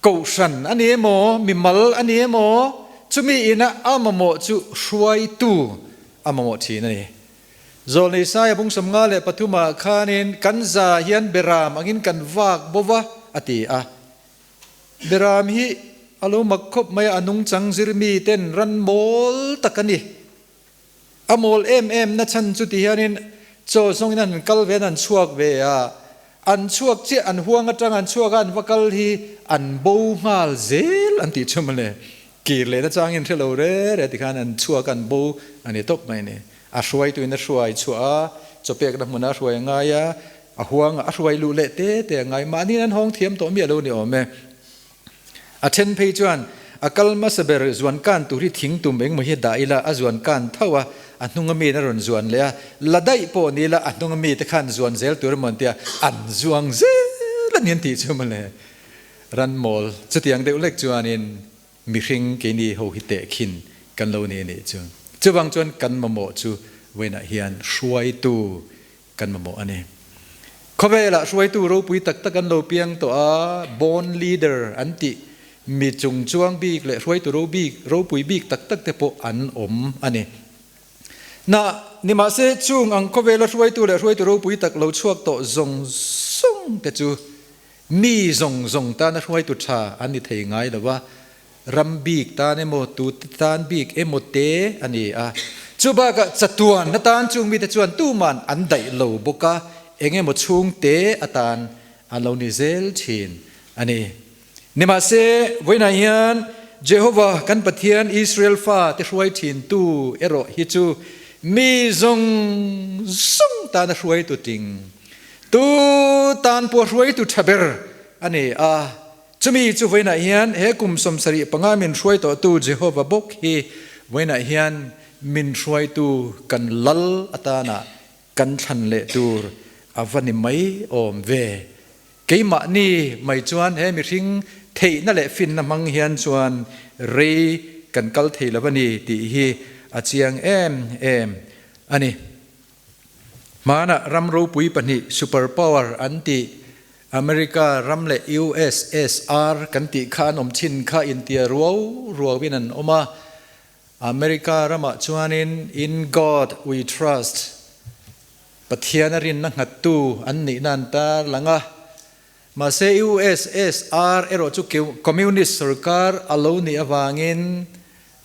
Kohhran a ni emaw, mimal a ni emaw, chumi ina a mamawh chu hruaitu a mamawh thin a ni. Zawlnei Saia bung 53 ah khanin kan za hian beram angin kan vak bo va a ti a. Beram hi a lo mak khawp mai a, a nungchang zirmi ten ran mawl tak a ni. A mawl em em na chhan chu ti hianin chaw zawngin an han kal ve an han chhuak ve a, An chhuak chiah, an huang atang an chhuak a, an va kal hi an bo nghal zel an tih chu mawle. Kir leh na changin hre lo re re tikhan an chhuak a, an bo a ni tawp mai ni. A hruaituin a hruai chhuah a, chawpekna hmuna a hruai a ngai a, a huangah a hruai luh leh te te a ngai. Mahniin an hawng thiam tawh miah lo ni awm e. A then phei chuan a kal hmasa ber zuan kan tur hi thing tum engmaw hi dah ila a zuan kan tho a, a hnunga miin a rawn zuan leh a, la daih pawh ni ila a hnunga mite khan zuan zel tur emaw an tia, an zuang zel a ni an tih chu mawle. Ranmawl chutiang deuh lek chuanin mihring keini ho hi tehkhin kan lo ni a nih chu. Chuvang chuan kan mamawh chu vawiinah hian hruaitu kan mamawh a ni. Khawvelah hruaitu ropui tak tak an lo piang tawh a, born leader an tih mi chungchuang bik leh hruaitu ro bik, ropui bik tak tak te pawh an awm a ni. Na, nimahse chung ang khawvela hruaitu leh hruaitu ropui tak lo chhuak tawh zawng zawng te chu mi zawng zawng tana hruaitu tha an ni thei ngai lo a, Ram bik tan emaw, tute tan bik emaw te a ni a. Chu bakah chatuan atan chung mite chuan tuman an daih lo bawk a, eng emaw chhungte atan an lo ni zel thin a ni. Nimahse, vawiinah hian Jehova kan Pathian Israel fate hruai thintu erawh hi chu mi zawng zawng tana hruaitu ting, tu tan pawh hruaitu tha ber a ni a. Chumi chu vawiinah hian he kum 75 min hruai tawhtu Jehova bawk hi vawiinah hian min hruaitu kan lal atana kan thlan leh tur a va ni mai awm ve. Keimahni mai chuan he mihring theihna leh finna hmang hian chuan rei kan kal thei lo a ni tih hi a chiang em em a ni. Hmanah ram ropui pahnih super power an tih America ram leh USSR kan tih kha an awm thin kha intia ruau ruauin an awm a. America ramah chuanin In God we trust, Pathian a rinna nghattu an nihna an tar lang a. Mahse USSR erawh chu Communist sorkar a lo nih avangin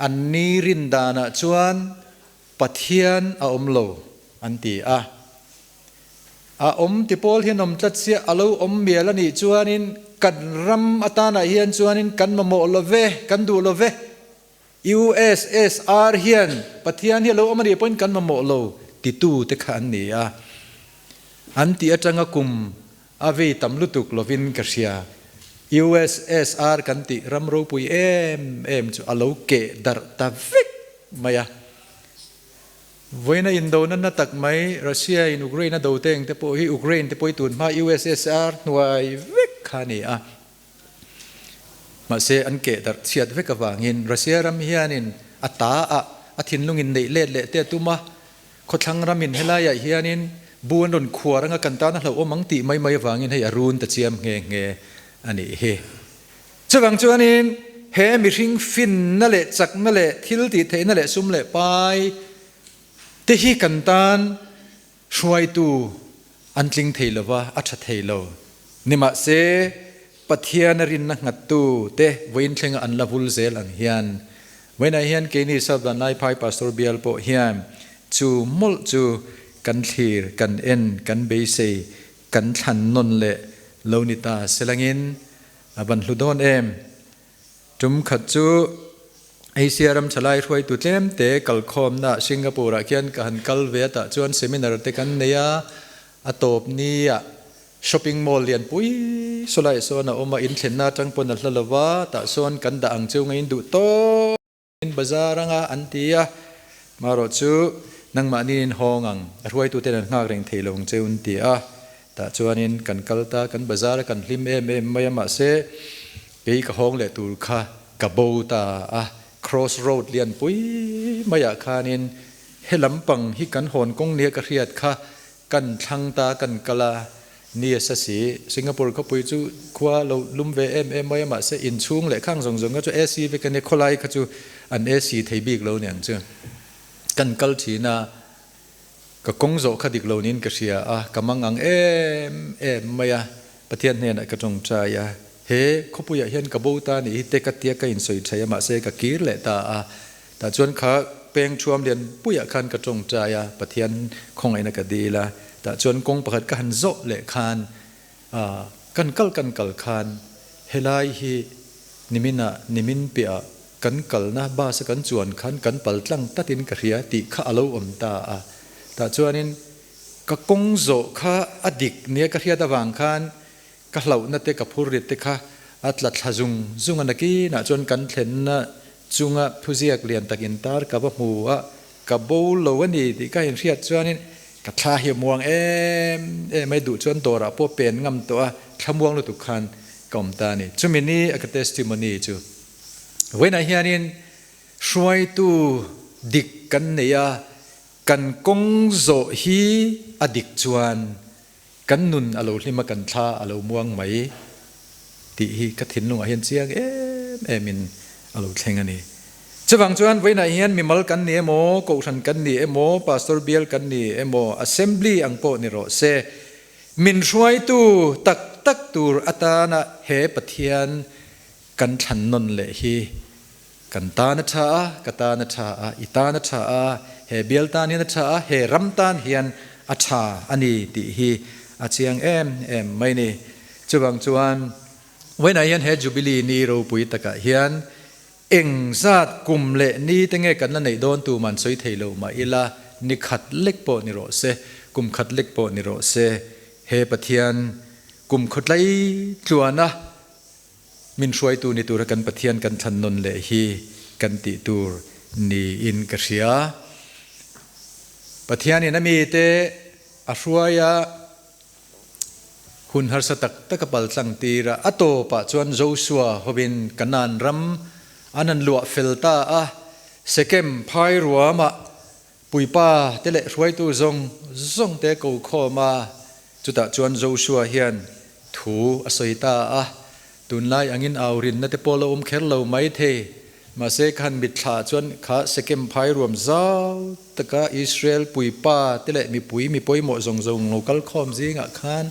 an ni rin danah chuan Pathian a awm lo an ti a. A awm ti pawl hian awm tlat sia, a lo awm mial a nih chuanin kan ram atanah hian chuanin kan mamawh lo ve, kan duh lo ve. USSR hian Pathian hi a lo awm a nih pawhin kan mamawh lo titu te kha an ni a. An tih atanga kum a vei tam lutuk lovin ka hria. USSR kan tih ram ropui em em chu a lo keh darh ta vek mai a. Vawiina indona na tak mai Russia in Ukraine a do te eng te pawh hi Ukraine te pawh hi tun hma USSR hnuai vek kha a ni a. Mahse an keh darh chhiat vek avangin Russia ram hianin a ta ah a thinlung in neih let leh te a tum a, khawthlang ram in helaiah hianin bu an rawn khuar anga kan tan a hlauhawm ang tih mai mai avangin hei a run ta chiam nghe nghe a nih hi. Chuvang chuanin he mihring finna leh chakna leh thil tih theihna leh sum leh pai te hi kan tan hruaitu an tling thei lova, a tha thei lo. Nimahse, Pathian a rinna nghattu te vawiin thlenga an la vul zel ang hian, vawiinah hian keini South Vanlaiphai Pastor Bial pawh hian chu mawlh chu kan thlir, kan en, kan beisei, kan thlan nawn leh lo ni ta selangin A van hlu dawn em? Tum khat chu Asia ram thalai hruaitu tlem te kalkhawmna Singapore ah khian ka han kal ve a tah chuan seminar te kan nei a, a tawp ni ah shopping mall lian pui sawlai sawn a awm a, inthlenna atang pawn a hla lo va, tah sawn kan dah ang cheu ngeiin duh tawp. In bazar anga an ti a, marawh chu nangmahni in hawng ang, a hruaituten an nghak reng thei lo ang che un ti a, tah chuanin kan kal ta, kan bazar a kan hlim em em mai a, mahse kei ka hawng leh tur kha ka bo ta a, cross road lian pui maiah khanin he lampang hi kan hawn kawng nia ka hriat kha Kan thlang ta kan kal a, ni a sa si. Singapore khawpui chu khua lo lum ve em em mai a, mahse inchhung leh khang zawng zawng kha chu AC vek a nia, khawlai kha chu an AC thei bik lo niang chu. Kan kal thin a, ka kawng zawh kha dik lo niin ka hria a, ka mang ang em em mai a, Pathian hnenah ka tawngtai a, he khawpuiah hian ka bo ta nih hi te ka tia ka insawi thei a, mahse ka kir leh ta a, Tah chuan kha peng thuam lian puiah khan ka tawngtai a, Pathian khawngaihna ka dil a, tah chuan kawng pakhat ka han zawh leh khan Kan kal kan kal khan helai hi niminah nimin piahah kan kalna bus a kan chuan khan kan pal tlang tatin ka hria tih kha a lo awm ta a. Tah chuanin ka kawng zawh kha a dik nia ka hriat avang khan ka hlauhna te ka phur rit te kha a tla thla zung zung a nakinah chuan kan thlenna chunga thuziak lian tak intar ka va hmu a, ka bo lo a ni tih ka inhriat chuanin ka thla hi a muang em em mai duh chuan dawrah pawh pen ngam tawh a, thla muang lutuk khan ka awm ta a ni. Chumi ni a ka testimony chu vawiinah hianin hruaitu dik kan nei a, kan kawng zawh hi a dik chuan Kan nun a lo hlim a, kan thla a lo muang mai tih hi ka thinlungah hian chiang em em in a lo thleng a ni. Chuvang chuan vawiinah hian mimal kan ni emaw, kohhran kan ni emaw, pastor bial kan ni emaw, assembly ang pawh ni rawh se, min hruaitu tak tak tur atana he Pathian kan thlan nawn leh hi Kan tan a tha a, ka tan a tha a, i tan a tha a, he bial tan hian a tha a, he ram tan hian a tha a ni tih hi a chiang em em mai ni. Chuvang chuan vawiinah hian he Jubilee ni ropui takah hian eng zat kum leh ni te nge kan la neih dawn tu man sawi thei lo mah ila ni khat lek pawh ni rawh se, kum khat lek pawh ni rawh se, he Pathian kum khawtlai tluana Min hruaitu ni tura kan Pathian kan thlan nawn leh hi kan tih tur niin ka hria. Pathianin a mite a hruai a, hun harsa tak tak a paltlang tir a, a tawpah chuan Joshua hovin Kanaan ram an han luah fel ta a, Sekem phai ruamah puipa te leh hruaitu zawng zawng te ko khawm a, Chutah chuan Joshua hian thu a sawi ta a, Tunlai angin au rinna te pawh la awm kher lo mai thei. Mahse khan mitthla chuan kha Sekem phai ruam zau taka Israel puipa te leh mipui mi pawimawh zawng zawng lo kal khawm zingah khan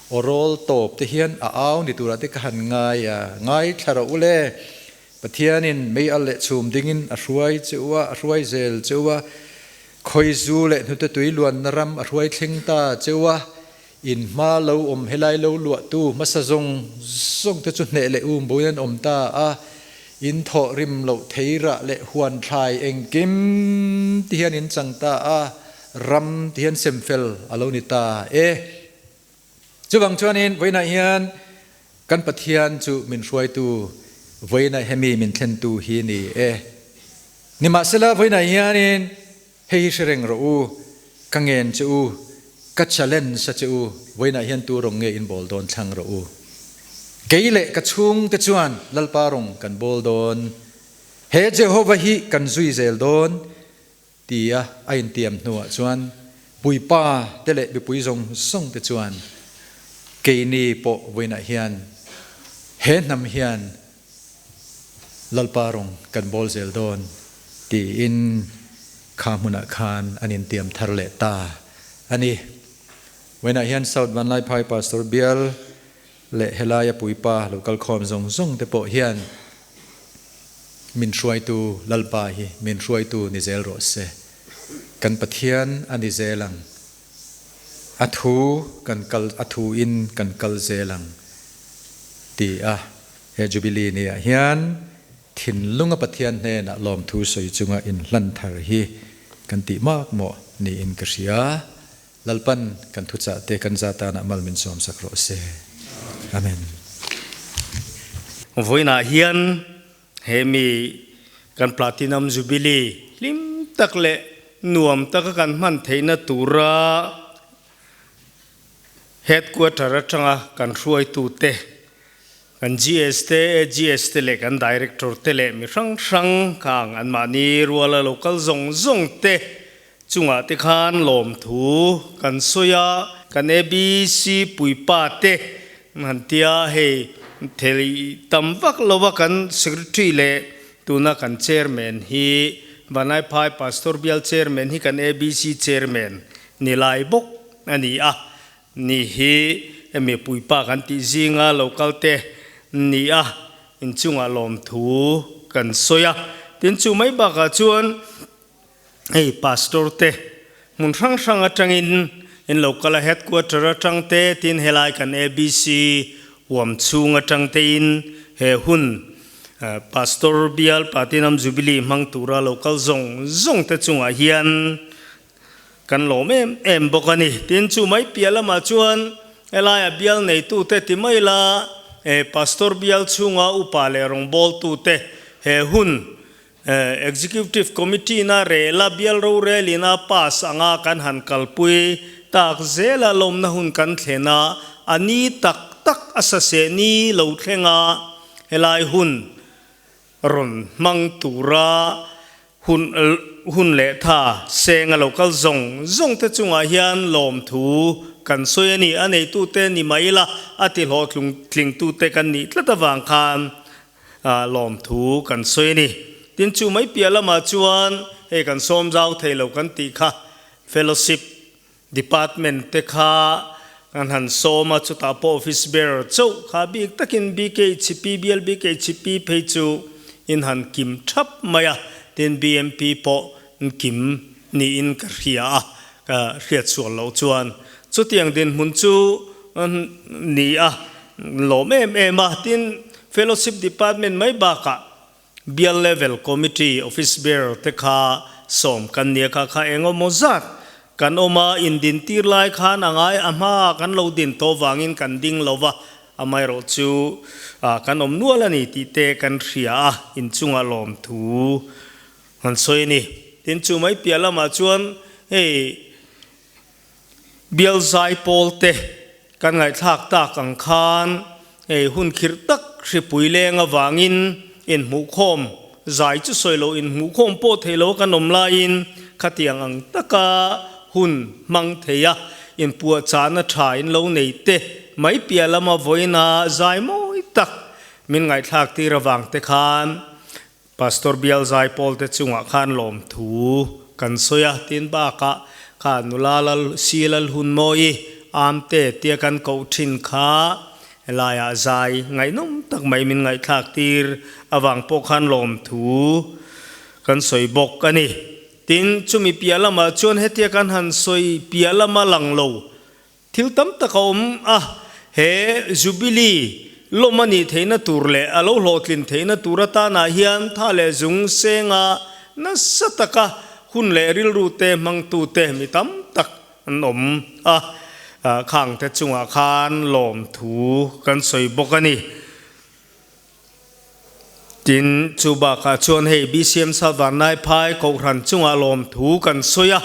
aw rawl tawp te hian a au ni turah te ka han ngai a, Ngaithla rawh u le, Pathianin mei al leh chhum dingin a hruai che u a, a hruai zel che u a, Khawi zu leh hnute tui luanna ram a hruai thleng ta cheu a, in hma lo awm helai lo luahtu hmasa zawng zawng te chu hneh leh um boin an awm ta a, in thawh rim loh theirah leh huan thlai engkim ti hian in chang ta a, ram ti hian sem fel a lo ni ta e. Chuvang chuanin vawiinah hian kan Pathian chu min hruaitu, vawiinah hemi min thlentu hi ni e. Nimahsela vawiinah hianin hei hi hre reng rawh u, ka ngen che u, ka challenge a che u, vawiinah hian tu rawng nge in bawl dawn thlang rawh u. Kei leh ka chhungte chuan Lalpa rawng kan bawl dawn, he Jehovah hi kan zui zel dawn, Tia a intiam hnuah chuan puipa te leh mipui zawng zawng te chuan keini pawh vawiinah hian he hnam hian Lalpa rawng kan bawl zel dawn tiin kha hmunah khan an intiam thar leh ta a ni. Vawiinah hian South Vanlaiphai Pastor Bial leh helaia puipa lo kalkhawm zawng zawng te pawh hian min hruaitu Lalpa hi min hruaitu ni zel rawh se. Kan Pathian a ni zel ang. A thu kan kal a thu in kan kal zel ang ti a he Jubilee ni ah hian thinlunga Pathian hnenah lawmthu sawi chunga inhlan thar hi kan tih mak mawh niin ka hria. Lalpan kan thuchah te kan za tanah mal min sawm sak rawh se. Amen. Vawiinah hian he mi kan Platinum Jubilee hlim tak leh nuam taka kan hman theihna tura Headquarter atanga kan hruaitute, kan GS te, AGS te leh kan Director te leh mi hrang hrang khang anmahni ruala lo kal zawng zawng te Chungah te khan lawmthu kan sawi a, kan ABC puipa te han tia hei thei tam vak lo a kan Secretary leh tuna kan Chairman hi Vanlaiphai Pastor Bial Chairman hi kan ABC Chairman ni lai bawk a ni a, ni hi hemi puipa kan tih zinga lo kal te ni a, inchungah lawmthu kan sawi a, tin chu mai bakah chuan Hei pastor te hmun hrang hrang atangin in lo kal a headquarter atang te tin helai kan ABC huam chhung atang te in he hun Pastor Bial Platinum Jubilee hmang tura lo kal zawng zawng te chungah hian kan lawm em em bawk a ni. Tin chu mai piah lamah chuan helaia bial neitute ti mai la Pastor Bial chhunga upa leh rawngbawltute he hun Executive Committee na rela bial rorelin a pass anga kan han kalpui tak zela lawmna hun kan thlen a, a ni tak tak a saseh ni lo thleng a, helai hun rawn hmang tura hun hun leh tha seng a lo kal zawng zawng te chungah hian lawmthu kan sawi a ni. A neitute ni mai ila a ti hlawhtlung tlingtute kan nih tlat avang khan Lawmthu kan sawi a ni. Tin chu mai piah lamah chuan hei kan sawm zau thei lo kan tih kha Fellowship Department te kha kan han sawm a, chutah pawh Office Bearer chauh kha bik takin BKHP, BLBKHP phei chu in han kim thap mai a, tin BMP pawh kim niin ka hria a, ka hriat sual loh chuan chutiang dinhmun chu ni a lawm em em a, tin Fellowship Department mai bakah Bial Level Committee Office Bearer te kha sawm kan nia kha kha eng emaw zat kan awm a, indin tir lai khan a ngai a hma kan lo din tawh vangin kan ding lo va, amaherawh chu kan awm nual a ni tih te kan hria a, inchungah lawmthu An sawi a ni. Tin, chu mai piah lamah chuan hei bial zai pawl te kan ngaihthlak tak ang khan hei hun khirh tak hripui leng avangin inhmuhkhawm zai chu sawi lo inhmuhkhawm pawh thei lo kan awm laiin khatiang ang taka hun hmang thei a inpuahchahna tha in lo nei te mai piah lama vawiina zai mawi tak min ngaihthlak tir avang te khan Pastor Bial Zaipawl te chungah khan lawmthu kan sawi a, tin bakah kha nula lal si lal hun mawi Amte tia kan koh thin kha helaiah zai ngaihnawm tak mai min ngaihthlak tir avang pawh khan lawmthu kan sawi bawk a ni. Tin, chumi piah lamah chuan hetia kan han sawi piah lama lang lo Thil tam tak a awm a, he Jubilee lawm a nih theihna tur leh a lo hlawhtlin theihna tur atanah hian tha leh zung senga nasa taka hun leh rilru te hmangtute mi tam tak an awm a, khangte chungah khan lawmthu kan sawi bawk a ni. Tin, chu bakah chuan hei BCM Salvarnai Phai Kohhran chungah lawmthu kan sawi a.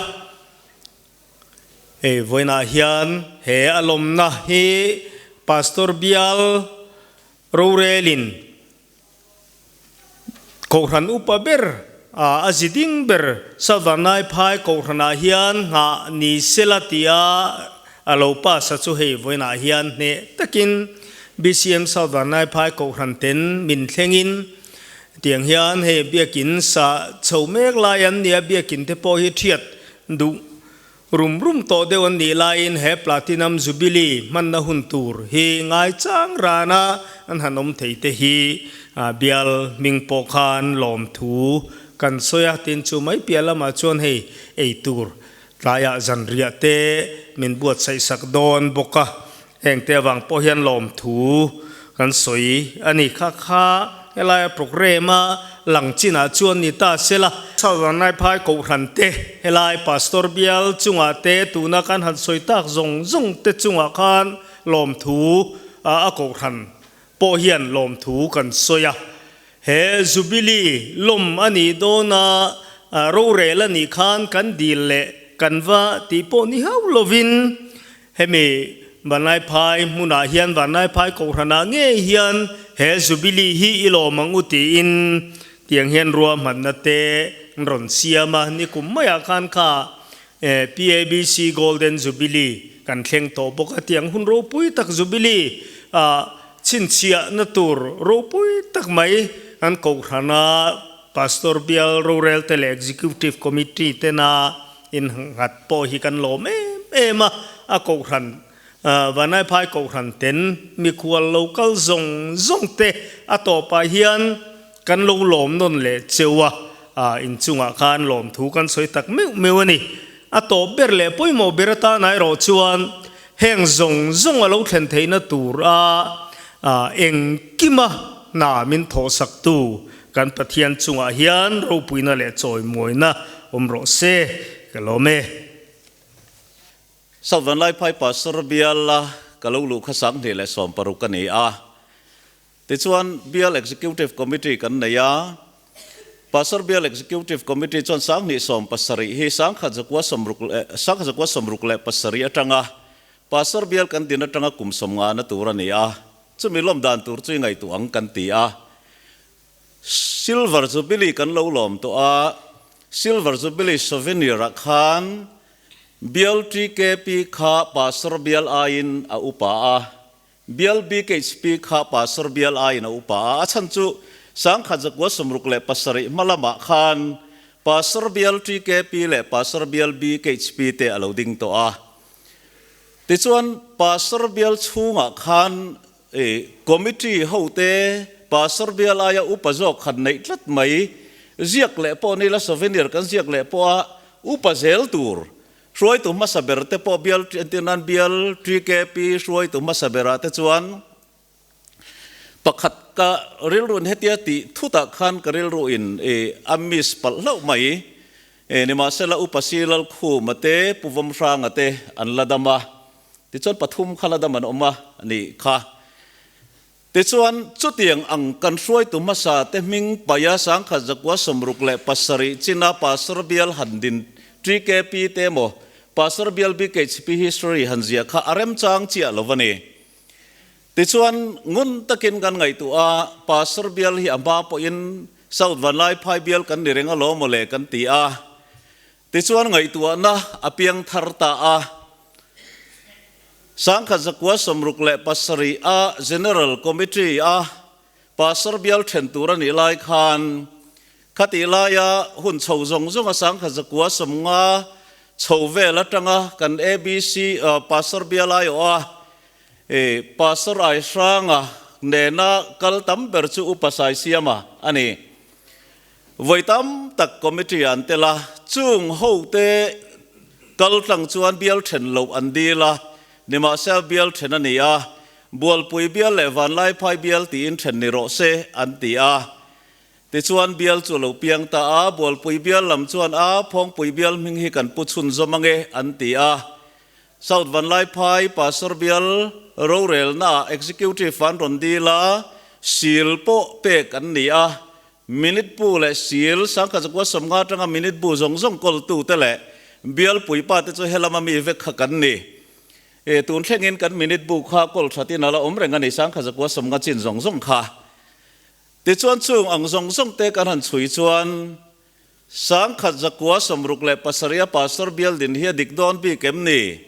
Hei vawiinah hian he a lawmna hi Pastor Bial rorelin Kohhran upa ber a a zi ding ber Salvanai Phai Kohhranah hian nghah ni sela tia a lo pass a chu hei vawiinah hian hneh takin BCM Salvanai Phai Kohhran ten min thlengin tiang hian hei biakin sa chho mek lai an nia biakin te pawh hi thiat Duh rum rum tawh deuh an nih laiin he Platinum Jubilee hmanna hun tur hi ngaichang rana an han awm thei te hi bial hming pawh khan lawmthu kan sawi a, tin chu mai piah lamah chuan hei ei tur tlaiah zanriah te min buatsaih sak dawn bawk a, Hengte avang pawh hian lawmthu kan sawi a ni. Kha kha helaia programme a lang chinah chuan ni ta sela. Southern Raiphai Kohhran te, helai Pastor bial chungah te tuna kan han sawi tak zawng zawng te chungah khan lawmthu a Kohhran pawh hian lawmthu kan sawi a. He Jubilee lawm a nih dawna rorel a nih khan kan dil leh kan va tih pawh ni hauh lovin Hemi Vanlaiphai hmunah hian Vanlaiphai Kohhranah ngei hian he Jubilee hi i lawm ang u tiin tiang hian ruahmanna te an rawn siam a, nikum maiah khan kha PABC Golden Jubilee kan thleng tawh bawk a, tiang hun ropui tak Jubilee ah chhinchhiahna tur ropui tak mai an Kohhrana Pastor Bial Rorelte leh Executive Committee tena Innghat pawh hi kan lawm em em a, a kohhran Vanaiphai kohhran ten mikhual lo kal zawng zawng te a tawpah hian kan lo lawm nawn leh cheu a, inchungah khan lawmthu kan sawi tak meuh meuh a ni. A tawp ber leh pawimawh ber atana erawh chuan heng zawng zawng a lo thlen theihna tur a engkima hna min thawhsaktu kan Pathian chungah hian ropuina leh chawimawina awm rawh se. Ka lawm e. South Vanlaiphai Pastor biala ka lo luh kha 2016 a ni a. Tichuan, Bial Executive Committee kan nei a, Pastor Bial Executive Committee chuan 2017 hi 1967 atanga Pastor Bial kan din atanga kum 50 na tur a ni a, chumi lawm dan tur chu i ngaihtuah ang kan ti a. Silver Jubilee kan lo lawm tawh a, Silver Jubilee Souvenir ah khan Bial TKP kha Pastor Bial aiin a upa a, Bial BKHP kha Pastor Bial aiin a upa a, a chhan chu 1967 hma lamah khan Pastor Bial TKP leh Pastor Bial BKHP te a lo ding tawh a. Tichuan Pastor Bial chhungah khan Committee hote Pastor Bial aia upa zawk khat neih tlat mai, ziak leh pawh nila souvenir kan ziak leh pawh a upa zel tur Hruaitu hmasa ber te pawh bial entir nan bial TKP hruaitu hmasa berah te chuan pakhat ka rilru in hetia tih thutah khan ka rilru in i a miss palh hlauh mai. Nimahsela Upa Silalkhuma te Pu Vawmhranga te an la dam a, tichuan pathum kha la dam an awm a nih kha. Tichuan, chutiang ang kan hruaitu hmasa te hming paia 1967 china Pastor Bial han din TKP te emaw Pastor Bial BKHP history han ziah kha a remchang chiah lo a ni. Tichuan, ngun takin kan ngaihtuah a, Pastor Bial hi a hma pawhin South Vanlaiphai Bial kan ni reng alawm mawle kan ti a. Tichuan ngaihtuahna a piang thar ta a. 1967 a General Committee a Pastor bial then tur a nih lai khan khatih laia hun chho zawng zawng a 1950 chho vel atanga kan ABC Pastor bial aiawh a Pastor Aihranga nena kal tam ber chu Upa Saisiama a ni. Vawi tam tak committee an tel a, chung hote kal tlang chuan bial then loh an dil a, nimahsela bial then a ni a, Bualpui bial leh Vanlaiphai bial tiin then ni rawh se an ti a. Tichuan bial chu a lo piang ta a, Bualpui bial lam chuan a, Phawngpui bial hming hi kan pu chhun zawm ange an ti a. South Vanlaiphai Pastor bial rorelnaah Executive an rawn dil a, seal pawh pek an ni a, Minute bu leh sil, 1950 atanga minute bu zawng zawng kawltute leh bial puipate chu helama mi vek kha kan ni. E, tun thlengin kan minute bu kha kawl thatin a la awm reng a ni, 1950 chin zawng zawng kha. Tichuan chung ang zawng zawng te kan han chhui chuan 1967 a Pastor bial din hi a dik dawn bik em ni?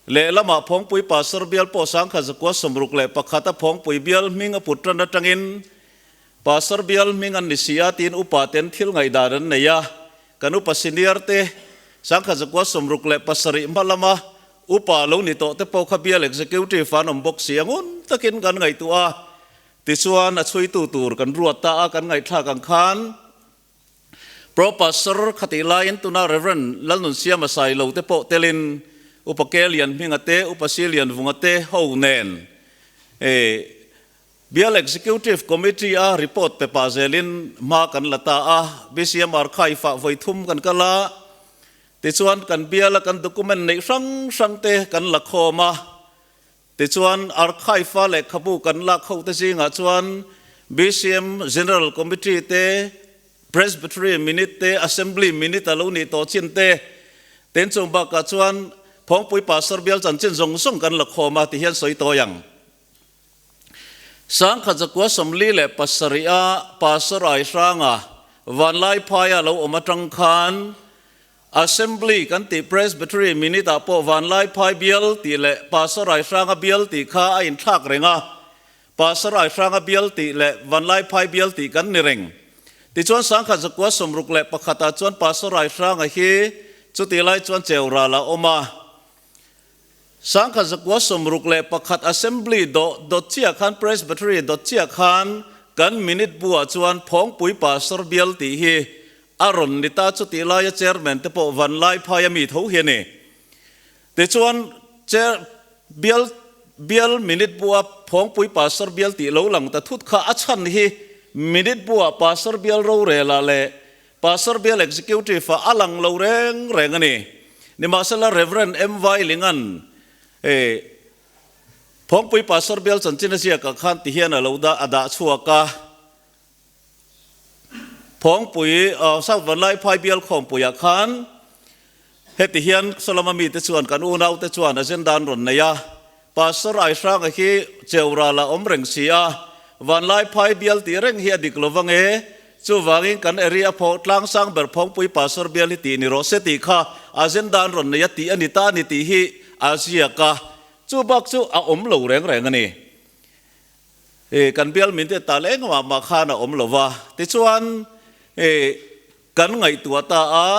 Lehlamah Phawngpui Pastor bial pawh 1961 a Phawngpui bial hming a put tan atangin Pastor bial hming an ni si a tiin upa ten thil ngaihdan an nei a, kan upa senior te 1967 hma lama upa lo ni tawh te pawh kha bial executive an awm bawk si a ngun takin kan ngaihtuah a, tichuan a chhuitu tur kan ruat ta a kan ngaihthlak ang khan Pro Pastor khatih laiin tuna Rev. Lalnunsiama Sailo te pawh telin Upa Kelian Hminga te Upa Silian Vunga te ho nen Bial Executive Committee a report pe pah zelin hma kan la ta a, BCM Archive ah vawi thum kan kal a, tichuan kan biala kan document neih hrang hrang te kan la khawm a, tichuan Archive a lehkhabu kan lak ho te zingah chuan BCM General Committee te, Presbytery minute te, Assembly minute a lo nih tawh chin te, ten chung bakah chuan Phawngpui Pastor bial chanchin zawng zawng kan la khawm a, tihian sawi tawi ang. 1947 a Pastor Aihranga Vanlaiphaia lo awm atang khan Assembly kan tih Presbytery minute ah pawh Vanlaiphai bial tih leh Pastor Aihranga bial tih kha a inthlak reng a, Pastor Aihranga bial tih leh Vanlaiphai bial tih kan ni reng. Tichuan 1961 ah chuan Pastor Aihranga hi chutih lai chuan Cheural ah awm a. 1961 Assembly dawh dawt chiah khan Presbytery dawt chiah khan kan minute buah chuan Phawngpui Pastor bial tih hi A rawn ni ta chutih laia chairman te pawh Vanlaiphai a mi tho hi a ni. Tichuan, chair bial bial minute bua Phawngpui Pastor bial tih lo lang ta thut kha a chhan hi minute bua Pastor bial rorela leh Pastor bial executive ah a lang lo reng reng a ni. Nimahsela Rev. MY Lingan e Phawngpui Pastor bial chanchin a ziakah khan ti hian a lo dah a dah chhuak a. Phawngpui South Vanlaiphai bial khawmpuiah khan heti hian Solomon mite chuan kan unaute chuan agenda an rawn nei a, Pastor Aihranga hi Cheural a awm reng si a, Vanlaiphai bial tih reng hi a dik lo vang e, chuvangin kan area phaw tlangsang ber Phawngpui Pastor bial hi tih ni rawh se tih kha agenda an rawn nei a tih a ni ta a ni tih hi a ziak a, chu bak chu a awm lo reng reng a ni. I kan bial min te tal engmah mah khan a awm lo va, tichuan i kan ngaihtuah ta a,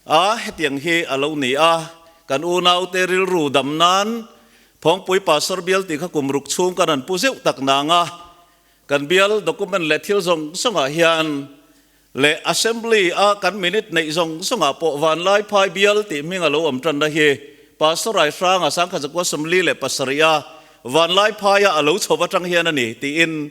a hetiang hi a lo ni a, kan unaute rilru dam nan Phawngpui Pastor bial tih kha kum ruk chhung kan han pu zeuh tak nang a, kan bial document leh thil zawng zawngah hian leh Assembly a kan minute neih zawng zawngah pawh Vanlaiphai bial tih hming a lo awm tanna hi Pastor Aihranga Sangkhatzakua 47 a Vanlaiphaia a lo chho atang hian a ni tiin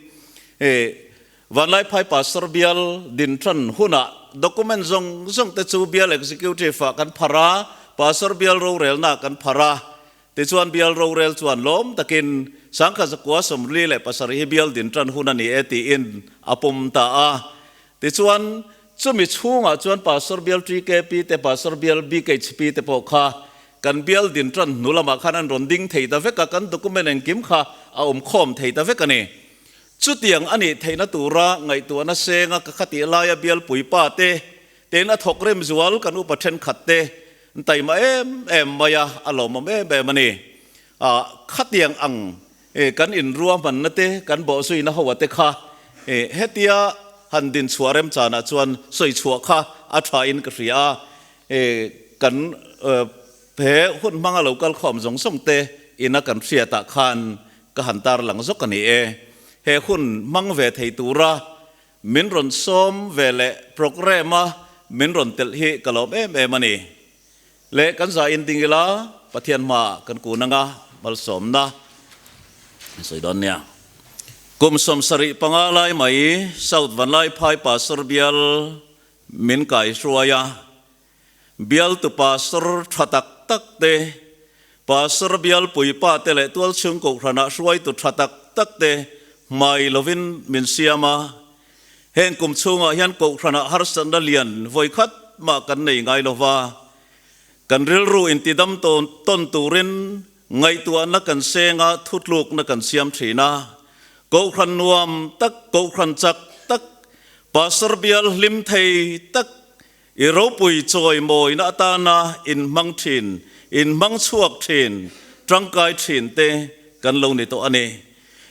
Vanlaiphai Pastor bial din tan hunah document zawng zawng te chu bial Executive ah kan phar a, Pastor bial rorelna kan phar a. Tichuan bial rorel chuan lawm takin Sangkhatzakua 47 hi bial din tan hun a ni e tiin a pawm ta a. Tichuan chumi chhungah chuan Pastor bial TKP te, Pastor bial BKHP te pawh kha kan bial din tan hnu lamah khan an rawn ding thei ta vek a, kan document engkim kha a awm khawm thei ta vek a ni. Chutiang a nih theihna tura ngaihtuahna senga ka khatih laia bial puipa te, tein a thawk rem zual kan upa thenkhat te, An taima em em mai a, a lawmawm em em a ni. Ah, khatiang ang kan inruahmanna te, kan bawhzuina ho a te kha hetia han din chhuah remchanah chuan sawi chhuah kha a tha in ka hria a. Kan he hun hmanga lo kal khawm zawng zawng te ina kan hriatah khan ka han tarlang zawk a ni e. He hun hmang ve thei tura Min rawn sawm ve leh programme a min rawn telh hi ka lawm em em a ni. Leh kan za in ding ila Pathian hmaah kan kun anga malsawmna an sawi dawn nia. Kum 75 lai mai South Vanlaiphai Pastor bial min kai hruai a, bialtu pastor tha tak tak te, pastor bial puipa te leh tualchhung kohhranah hruaitu tha tak tak te hmai lovin min siam a. Heng kum chhungah hian kohhranah harsatna lian vawi khat mah kan nei ngai lo va, kan rilru intidam tawn turin ngaihtuahna kan seng a, thutlukna kan siam thin a. Kohhran nuam tak, kohhran chak tak, pastor bial hlim thei tak, I ropui chawi mawina atana inhmang thin, inhmang chhuak thin, tangkai thin te kan lo ni tawh a ni.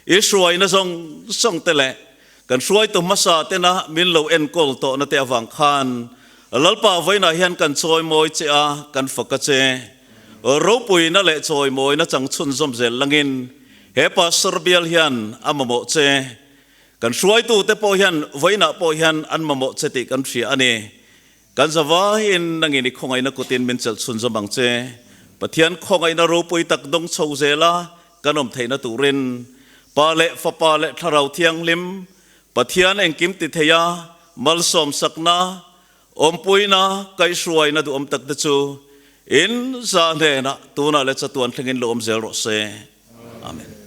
I hruaina zawng zawng te leh kan hruaitu hmasa tena min lo enkawl tawhna te avang khan Lalpa vawiinah hian kan chawi mawi che a, kan fak a che. Ropuina leh chawi mawina chang chhunzawm zel langin he Pastor bial hian a mamawh che. Kan hruaitute pawh hian vawiinah pawh hian an mamawh che tih kan hria a ni. Kan zavaiin nangin i khawngaihna kutin min chelh chhunzawm ang che. Pathian khawngaihna ropui tak dawng chho zela kan awm theihna turin Pa leh Fapa leh Thlarau Thianghlim, Pathian engkim ti theia malsawmsakna, awmpuina, kaihhruaina duhawm tak te chu in za hnenah tunah leh chatuan thlengin lo awm zel rawh se. Amen.